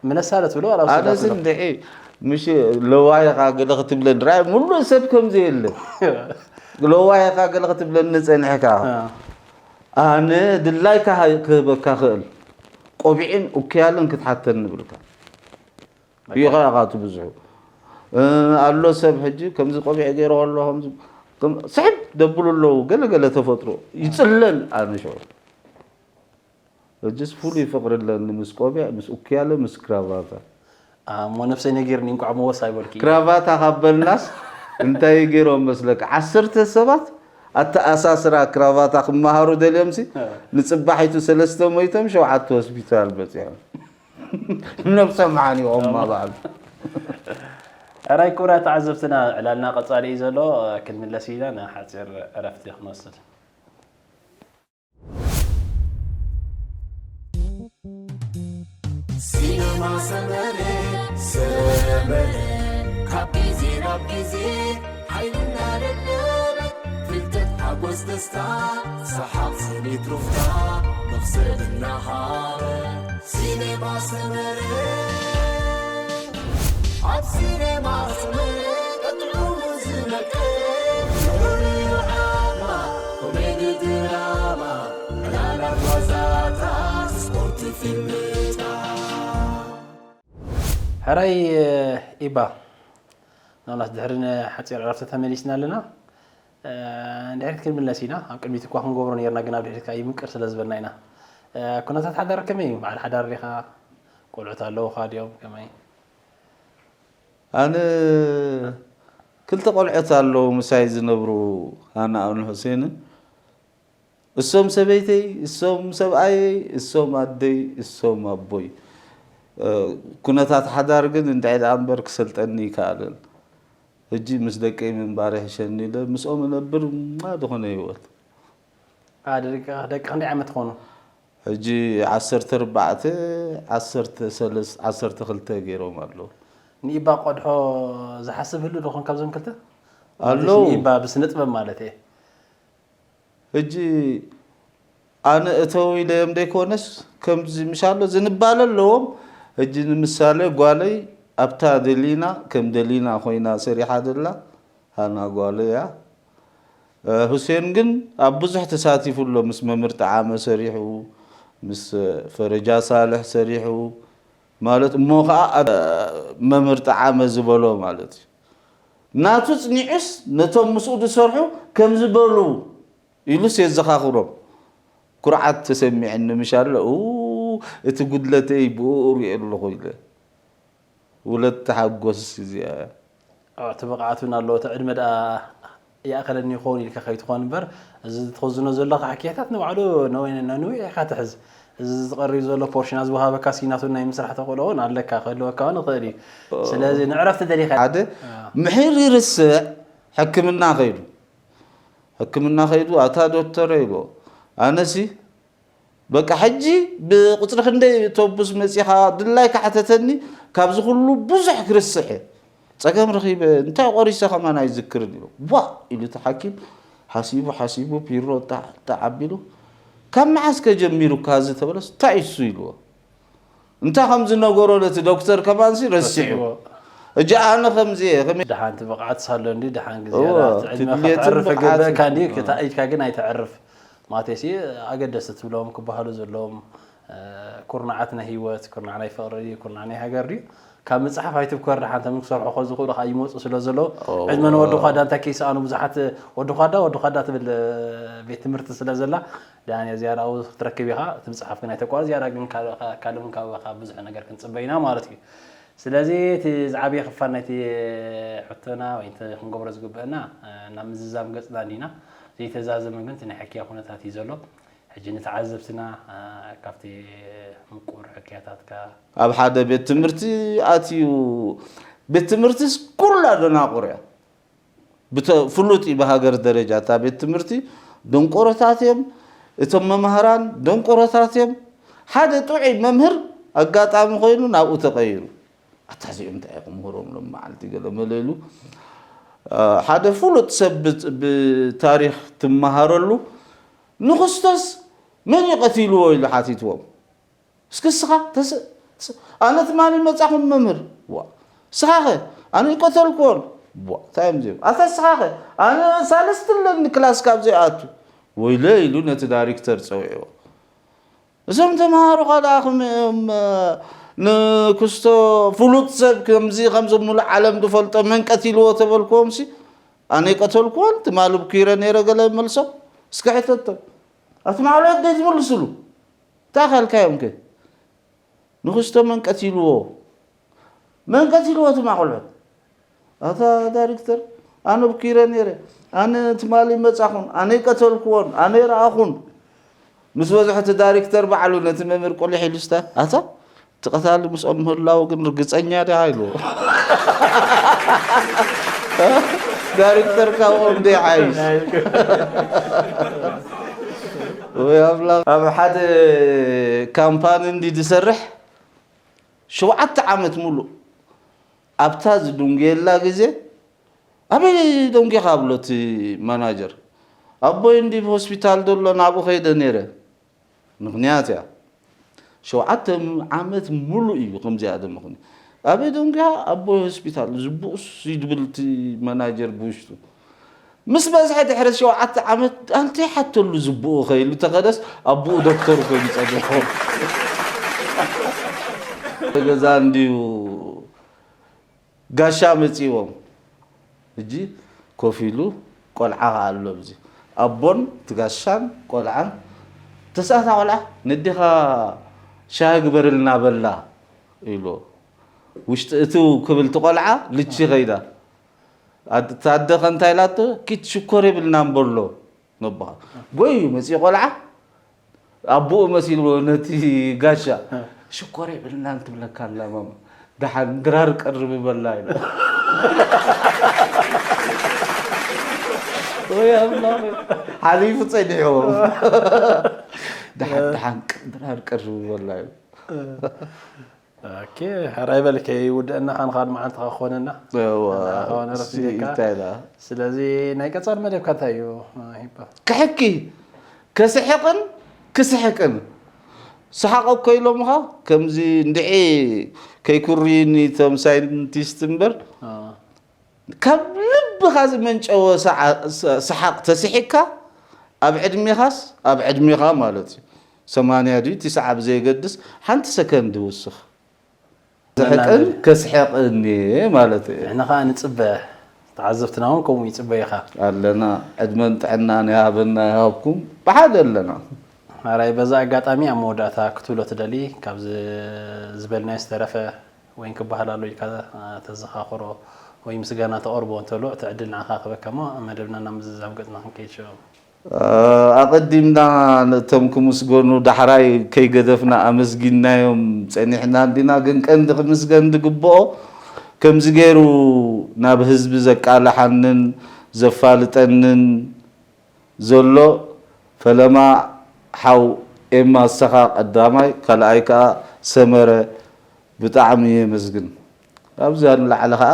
ምነሳለ ትብሎ ዋላ ኣነስ ውስዳት ትብሎ? እንድዒ ምሽ ለዋሂኻ ገለ ክትብለኒ፣ ራይ ሙሉእ ሰብ ከምዚ የለ። ለዋሂኻ ገለ ክትብለኒ ጸኒሕካ። አ። ኣነ ድላይካ ሃ-፣ ክህበካ ክእል። ቆቢዕን ኡክያልን ክትሓተኒ ብልካ። በቃ። ይኸ ኢኻ ትብዝሑ። እ፣ ኣሎ ሰብ ሕጂ ከምዚ ቆቢዕ ገይሩ ኣሎ፣ ከምዚ፣ ከም፣ ስሕብ ደብሉ ኣለዉ። ገለ ገለ ተፈጥሮ ይጽለል ኣነ ሽዑ። ሕጅስ ፍሉይ ፍቕሪ ኣለኒ ምስ ቆቢዕ፣ ምስ ኡክያለ፣ ምስ ክራቫታ። አ፣ እሞ ነብሰይ ነጊርኒ እንቋዕ መወስ ኣይበልኪ። ክራቫታ ካብ በልናስ እንታይ ገይሮም መስለካ? ዓሰርተ ሰባት ኣተኣሳስራ ክራቫታ ክመሃሩ ደልዮምሲ፣ እ። ንጽባሒቱ ሰለስተ ሞይቶም፣ ሸውዓተ ሆስፒታል በጺሖም። ነብሶም ሓኒቖም ኣባል። ሕራይ ክቡራት ተዓዘብትና፣ ዕላልና ቀጻሊ እዩ ዘሎ። ክንምለስ ኢና፣ ንሓጺር ዕረፍቲ ክንወስድ። ሲነማ ሰመረ፣ ሰመረ፣ ካብ ግዜ ናብ ግዜ ሓይሉ እናደለበ፣ ፍልጠት፣ ሓጎስ፣ ደስታ፣ ሰሓቕ፣ ስኒት፣ ሩፍታ፣ መኽሰብ እናሃበ። ሲኔማ ሰመረ፣ ኣብ ሲኔማ ሰመረ፣ ጥዑሙ ዝነቅል፣ ፍሉይ ዓቕማ፣ ኮሜዲ ድራማ፣ ዕላላት ዋዛታት፣ ስፖርት ፊልምታት። ሕራይ ኢባ፣ ናብናስ ድሕሪ ሓጺር ዕረፍቲ ተመሊስና ኣለና። እ፣ ንድሕሪት ክንምለስ ኢና። ኣብ ቅድሚት እኳ ክንገብሮ ነይርና፣ ግን ኣብ ድሕሪት ከኣ ይምቅር ስለ ዝበልና ኢና። እ፣ ኩነታት ሓዳር ከመይ እዩ? በዓል ሓዳር ዲኻ? ቆልዑት ኣለዉኻ ድዮም? ከመይ? ኣነ ክልተ ቆልዑት ኣለዉ ምሳይ ዝነብሩ፣ ሃናኡን ሁሴንን። እሶም ሰበይተይ፣ እሶም ሰብኣየይ፣ እሶም ኣደይ፣ እሶም ኣቦይ። እ፣ ኩነታት ሓዳር ግን እንድዒ ደኣ እምበር ክሰልጠኒ ይከኣልን። ሕጂ ምስ ደቀይ ምንባር ይሕሸኒ ኢለ ምስኦም እነብር፣ ማ ዝኾነ ህይወት። አ፣ ደቂ፣ ደቂ ክንደይ ዓመት ትኾኑ? ሕጂ ዓሰርተ ኣርባዕተ፣ ዓሰርተ ሰለስተ፣ ዓሰርተ ክልተ ገይሮም ኣለዉ። ንኢባ ቆድሖ ዝሓስብ ህሉ ዶ ኾን ካብዞም ክልተ? ኣለዉ። ንኢባ ብስነ ጥበብ ማለት እየ። ሕጂ ኣነ እተው ኢለዮም ደይኮነስ፣ ከምዚ ምሻሎ ዝንባለ ኣለዎም። ሕጂ ንምሳሌ ጓለይ ኣብታ ደሊና፣ ከም ደሊና ኮይና ሰሪሓ ደላ፣ ሃና ጓለይ እያ። እ፣ ሁሴን ግን ኣብ ብዙሕ ተሳቲፉ ኣሎ። ምስ መምህር ጠዓመ ሰሪሑ፣ ምስ ፈረጃ ሳልሕ ሰሪሑ፣ ማለት እሞ ኸዓ፣ እ፣ መምህር ጠዓመ ዝበሎ ማለት እዩ። ናቱ ጽኒዑስ ነቶም ምስኡ ዝሰርሑ ከምዚ በሉ ኢሉስ የዘኻኽሮም። ኩርዓት ተሰሚዐኒ ምሽ ኣሎ፣ ኡ፣ እቲ ጉድለተይ ብኡ ርእየ ኣለኹ ኢለ። ውለድ ተሓጎስ እዚኣ እያ። እቲ ብቕዓት እውን ኣለዎ። እቲ ዕድመ ደኣ ይኣኸለኒ ይኸውን ኢልካ ከይትኾን እምበር፣ እዚ ትኸዝኖ ዘለኻ ሕክያታት ንባዕሉ ነዊሕ ኢኻ ትሕዝ። እዚ ዝቐርብ ዘሎ ፖርሽን፣ ዝወሃበካ ሲናቱን ናይ ምስራሕ ተኽእሎ እውን ኣለካ፣ ክህልወካ እውን ይኽእል እዩ። ስለዚ ንዕረፍቲ ደሊኻ ሓደ ምሕር ይርስዕ፣ ሕክምና ከይዱ፣ ሕክምና ከይዱ፣ ኣታ ዶክተር ኢልዎ፣ ኣነሲ በቃ ሕጂ ብቁፅሪ ክንደይ ተቡስ መፂኻ ድላይካ ሕተተኒ፣ ካብዚ ኩሉ ብዙሕ ክርስሕ እየ። ፀገም ረኺበ፣ እንታይ ቆሪሰ ከማን ኣይዝክርን ኢሉ። ቧ ኢሉ እቲ ሓኪም ሓሲቡ ሓሲቡ ፒሮ ጣዕ ጣዕ ኣቢሉ፣ ካብ መዓስ ከ ጀሚሩካ እዚ ተበለስ፣ እንታይ እሱ ኢልዎ። እንታይ ከም ዝነገሮ ነቲ ዶክተር ከማንሲ ረሲዑ። ረሲዕዎ። እጂ ኣነ ከምዚ እየ፣ ከመይ ደሓን እቲ ብቕዓት ሳሎ እንዲ ደሓን ግዜ እወ፣ ኣላ። እቲ ዕድመኻ ትድልየትን ተዕርፍ ብቕዓትን። ገበእካ እንዲ እወ። ክታ ኢድካ ግን ኣይተዕርፍ። ማለተይሲ ኣገደስቲ ትብሎም ክበሃሉ ዘለዎም፣ እ፣ ኩርናዓት ናይ ህይወት፣ ኩርናዕ ናይ ፍቕሪ ድዩ፣ ኩርናዕ ናይ ሃገር ድዩ? ካብ ምጽሓፍ ኣይትብከር ደሓን፣ እቶም ክሰርሑ ከዝኽእሉ ከኣ ይመጹ ስለ ዘለዉ፣ እወ። ዕድመ ንወዲ ኳዳ እንታይ ከይሰኣኑ ብዙሓት፣ ወዲ ኳዳ፣ ወዲ ኳዳ ትብል፣ እ፣ ቤት ትምህርቲ ስለ ዘላ፣ ደሓን እያ ዝያዳ ኣብኡ ክትረክብ ኢኻ። እቲ ምጽሓፍ ግን ኣይተቋርጽ፣ ዝያዳ ግን ካልእ፣ ካልእ እውን ካባኻ ብዙሕ ነገር ክንጽበ ኢና ማለት እዩ። ስለዚ እቲ ዝዓበየ ክፋል ናይቲ ሕቶና ወይ እቲ ክንገብሮ ዝግበአና፣ እ፣ ናብ ምዝዛም ገጽና እንዲና። ዘይተዛዘመ ግን እቲ ናይ ሕክያ ኩነታት እዩ ዘሎ። ሕጂ ንተዓዘብትና፣ እ፣ ካብቲ ምቁር ሕክያታትካ ኣብ ሓደ ቤት ትምህርቲ ኣትዩ፣ ቤት ትምህርትስ ኩላ ደናቑር እያ። ብተ-፣ ፍሉጥ እዩ ብሃገር ደረጃ እታ ቤት ትምህርቲ። ደንቆሮታት እዮም እቶም መማህራን፣ ደንቆሮታት እዮም። ሓደ ጥዑይ መምህር ኣጋጣሚ ኮይኑ ናብኡ ተቐይሩ። ኣታ እዚኦም እንታይ ክምህሮም ሎም መዓልቲ ገለ መለ ኢሉ፣ አ፣ ሓደ ፍሉጥ ሰብ ብ-፣ ብታሪኽ ትመሃረሉ፣ ንክስቶስ መን እዩ ቀቲልዎ ኢሉ ሓቲትዎም። እስኪ እስኻ ተስ-፣ ተስ-፣ ኣነ ትማሊ መጻኹም መምህር። ዋ። እስኻኸ? ኣነ ይቀተልክዎን። ዋ። እንታይ እዮም እዚኦም? ኣታ እስኻኸ? ኣነ ሳልስቲ ኣለኒ ክላስ ካብ ዘይኣቱ። ወይለ ኢሉ ነቲ ዳይሬክተር ጸዊዕዎ። እዞም ተምሃሮኻ ደኣ ከመይ እዮም፣ እ፣ ንክስቶ ፍሉጥ ሰብ ከምዚ፣ ከምዚ ሙሉእ ዓለም ዝፈልጦ መን ቀቲልዎ ተበልክዎምሲ፣ ኣነ ይቀተልክዎን ትማሊ ብኪረ ነይረ ገለ መልሶም። እስኪ ሕተቶም። ኣቲ ማዕሎት ደይ ትምልስሉ? እንታይ ካልካዮም ከ? ንኽስቶ መን ቀቲልዎ? መን ቀቲልዎ እቲ ማቑልዑት? ኣታ ዳይሬክተር፣ ኣነ ብኪረ ነይረ። ኣነ ትማሊ መጻኹን፣ ኣነ ይቀተልክዎን፣ ኣነ ይረኣኹን። ምስ በዝሖ እቲ ዳይሬክተር ባዕሉ ነቲ መምህር ቆሊሕ ኢሉ ስታ፣ ኣታ እቲ ቀታሊ ምስኦም ምህላዉ ግን ርግጸኛ ዲኻ ኢልዎ። ዳይሬክተር ካብኦም ዶ ይሓይሽ? ወይ ኣምላኽ። ኣብ ሓደ ካምፓኒ እንዲ ዝሰርሕ ሸውዓተ ዓመት ሙሉእ ኣብታ ዝዱንግየላ ግዜ፣ "ኣበይ ደንጊኻ?" ብሎ እቲ ማናጀር። "ኣቦይ እንዲ ሆስፒታል ዘሎ ናብኡ ከይደ ነይረ." ምኽንያት እያ። ሸውዓተ ዓመት ሙሉእ እዩ ከምዚኣ ደመኽኒ። "ኣበይ ደንጊኻ?" "ኣቦይ ሆስፒታል፣ ዝቡኡስ?" ይድብል እቲ ማናጀር ብውሽጡ። ምስ በዝሐ ድሕሪ ሸውዓተ ዓመት፣ ኣንተ ሓተሉ ዝቡኡ ከይሉ ተኸደስ፣ ኣቡኡ ዶክተር ኮይኑ ጸኒሑ። ገዛ እንድዩ ጋሻ መጺዎም። ሕጂ ኮፍ ኢሉ ቆልዓ ከኣ ኣሎ ኣብዚ። ኣቦን እቲ ጋሻን ቆልዓን፣ "ተስኣታ ቆልዓ፣ ነዴኻ ሻሂ ግበርልና በላ" ኢሉ። ውሽጢ እትው ክብል እቲ ቆልዓ ልቺ ከይዳ። ኣድ-፣ እታ ኣደ ከ እንታይ ኢላቶ? "ኪድ ሽኮር የብልናን በሎ" ነቦኻ። ጎዩ መጺኡ ቆልዓ፣ ኣቦኡ መሲልዎ ነቲ ጋሻ። እ። "ሽኮር የብልናን ትብለካ ኣላ ማማ። ደሓን ድራር ቀርብ በላ" ኢሉ። ወይ ኣምላኽ፣ ሓሊፉ ጸኒሕዎም። "ደሓን፣ ደሓን፣ ድራር ቀርብ በላ" ኢሉ። እ። ኦኬ፣ ሕራይ በል፣ ከይውድአና፣ ሓን ካልእ መዓልቲ ክኾነና። እዋ፣ ኣና ኸዋነ ረሲ እስቲ ደካ። እንታይ ደኣ? ስለዚ ናይ ቀጻሊ መደብካ እንታይ እዩ፣ ሂባ? ክሕኪ፣ ከስሕቕን ክስሕቅን። ሰሓቕ እኮ ኢሎምኻ፣ ከምዚ እንድዒ ከይኩርዩኒ እቶም ሳይንቲስት እምበር፣ አ። ካብ ልብኻ ዝመንጨወ ሰዓ-፣ ሰ-፣ ሰሓቕ ተስሒቅካ፣ ኣብ ዕድሜኻስ፣ ኣብ ዕድሜኻ ማለት እዩ፣ ሰማንያ ድዩ ትስዓ ብዘየገድስ፣ ሓንቲ ሰከንድ ይውስኽ። ስሕቅን መናገሪ። ከስሕቅን እየ ማለት እየ። ንሕና ኸዓ ንጽበ፣ ተዓዘብትና እውን ከምኡ ይጽበዩኻ። ኣለና። ዕድመን ጥዕናን ይሃበና ይሃብኩም። ብሓደ ኣለና። ሓራይ፣ በዛ ኣጋጣሚ ኣብ መወዳእታ ክትብሎ ትደሊ፣ ካብዚ ዝበልናዮ ዝተረፈ ወይን ክበሃል ኣሎ ኢልካ ተዘኻኽሮ ወይ ምስጋና ተቐርቦ እንተሎ እቲ ዕድል ንዓኻ ክበካ እሞ መደብና ናብ ምዝዛም ገጽና ክንከይድ ሽዑ። ኣቐዲምና ነቶም ክምስገኑ ዳሕራይ ከይገደፍና ኣመስጊንናዮም ጸኒሕና እንዲና። ግን ቀንዲ ክምስገን ዝግብኦ ከምዚ ገይሩ ናብ ህዝቢ ዘቃልሓንን ዘፋልጠንን ዘሎ ፈለማ ሓው ኤማ ንስኻ ቀዳማይ፣ ካልኣይ ከኣ ሰመረ ብጣዕሚ እየ የመስግን። ካብዚኣ ንላዕሊ ከኣ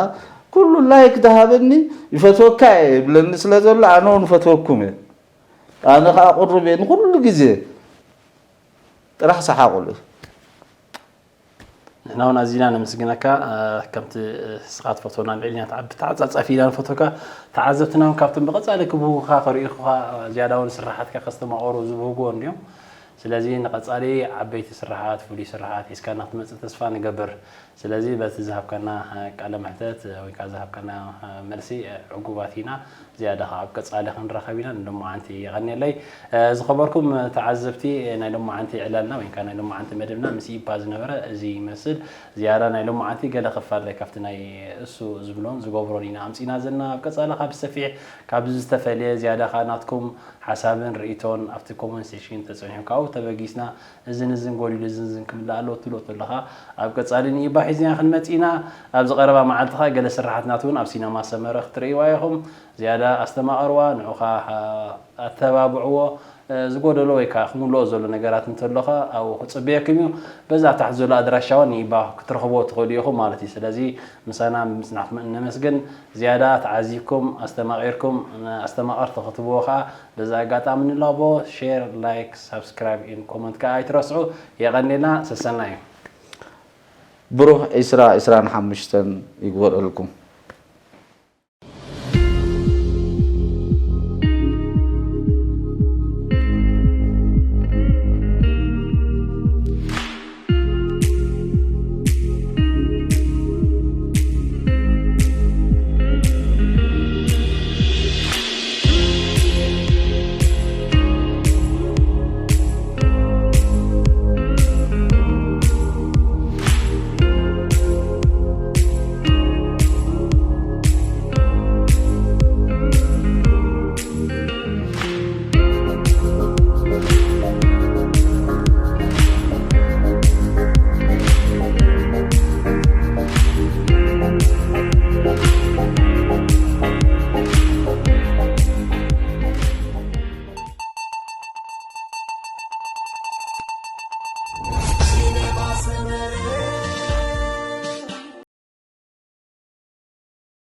ኩሉ ላይክ ዝሃበኒ ይፈትወካ እየ ይብለኒ ስለ ዘሎ ኣነ እውን እፈትወኩም እየ። ኣነ ከኣ ቅሩብ እየ ንኩሉ ግዜ ጥራሕ ሰሓቑሉ። ንሕና እውን ኣዚና ነመስግነካ። ከምቲ ንስኻ ትፈትወና ልዕሊና ተዓቢ ተዓጻጻፊ ኢና ንፈትወካ። ተዓዘብትና እውን ካብቶም ብቐጻሊ ክብህጉኻ ክርእዩኻ ዝያዳ እውን ስራሓትካ ከስተማቐሩ ዝብህጉዎ እንድዮም። ስለዚ ንቐጻሊ ዓበይቲ ስራሓት ፍሉይ ስራሓት ሒዝካና ክትመጽእ ተስፋ ንገብር። ስለዚ በቲ ዝሃብካና ቃለ መሕተት ወይ ከዓ ዝሃብካና መልሲ ዕጉባት ኢና። ዝያዳ ከዓ ኣብ ቀፃሊ ክንራኸብ ኢና። ንሎማዓንቲ የቐንየለይ። ዝኸበርኩም ተዓዘብቲ ናይ ሎማዓንቲ ዕላልና ወይ ከዓ ናይ ሎማዓንቲ መደብና ምስ ኢባ ዝነበረ እዚ ይመስል። ዝያዳ ናይ ሎማዓንቲ ገለ ክፋል ካብቲ ናይ እሱ ዝብሎን ዝገብሮን ኢና ኣምፂና ዘለና። ኣብ ቀፃሊ ካብ ሰፊሕ ካብዚ ዝተፈለየ ዝያዳ ከዓ ናትኩም ሓሳብን ርእይቶን ኣብቲ ኮመንት ሴክሽን ተፀኒሑ ካብኡ ተበጊስና እዝን እዝን ጎዲሉ እዝን እዝን ክምላእ ኣለዎ ትብሎ ተለኻ ኣብ ቀፃሊ ንኢባ ሒዝና ክንመፅእ ኢና። ኣብዚ ቀረባ መዓልቲ ከዓ ገለ ስራሓት ናቱ እውን ኣብ ሲነማ ሰመረ ክትርእይዋ ኢኹም። ዝያዳ ኣስተማቐርዋ ንዑኻ ኣተባብዕዎ። ዝጎደሎ ወይ ከዓ ክምልኦ ዘሎ ነገራት እንተሎኻ ኣብኡ ክፅበየኩም እዩ። በዛ ታሕቲ ዘሎ ኣድራሻ እውን ንኢባ ክትረኽብዎ ትኽእሉ ኢኹም ማለት እዩ። ስለዚ ምሳና ምፅናሕኩም እነመስግን። ዝያዳ ተዓዚብኩም ኣስተማቒርኩም ኣስተማቐርቲ ክትብዎ ከዓ በዚ ኣጋጣሚ ንላቦ። ሼር፣ ላይክ፣ ሳብስክራይብ ኢን ኮመንት ከዓ ኣይትረስዑ። የቐንየልና። ሰሰናዩ። ብሩህ ዒስራ ዒስራን ሓሙሽተን ይግበረልኩም።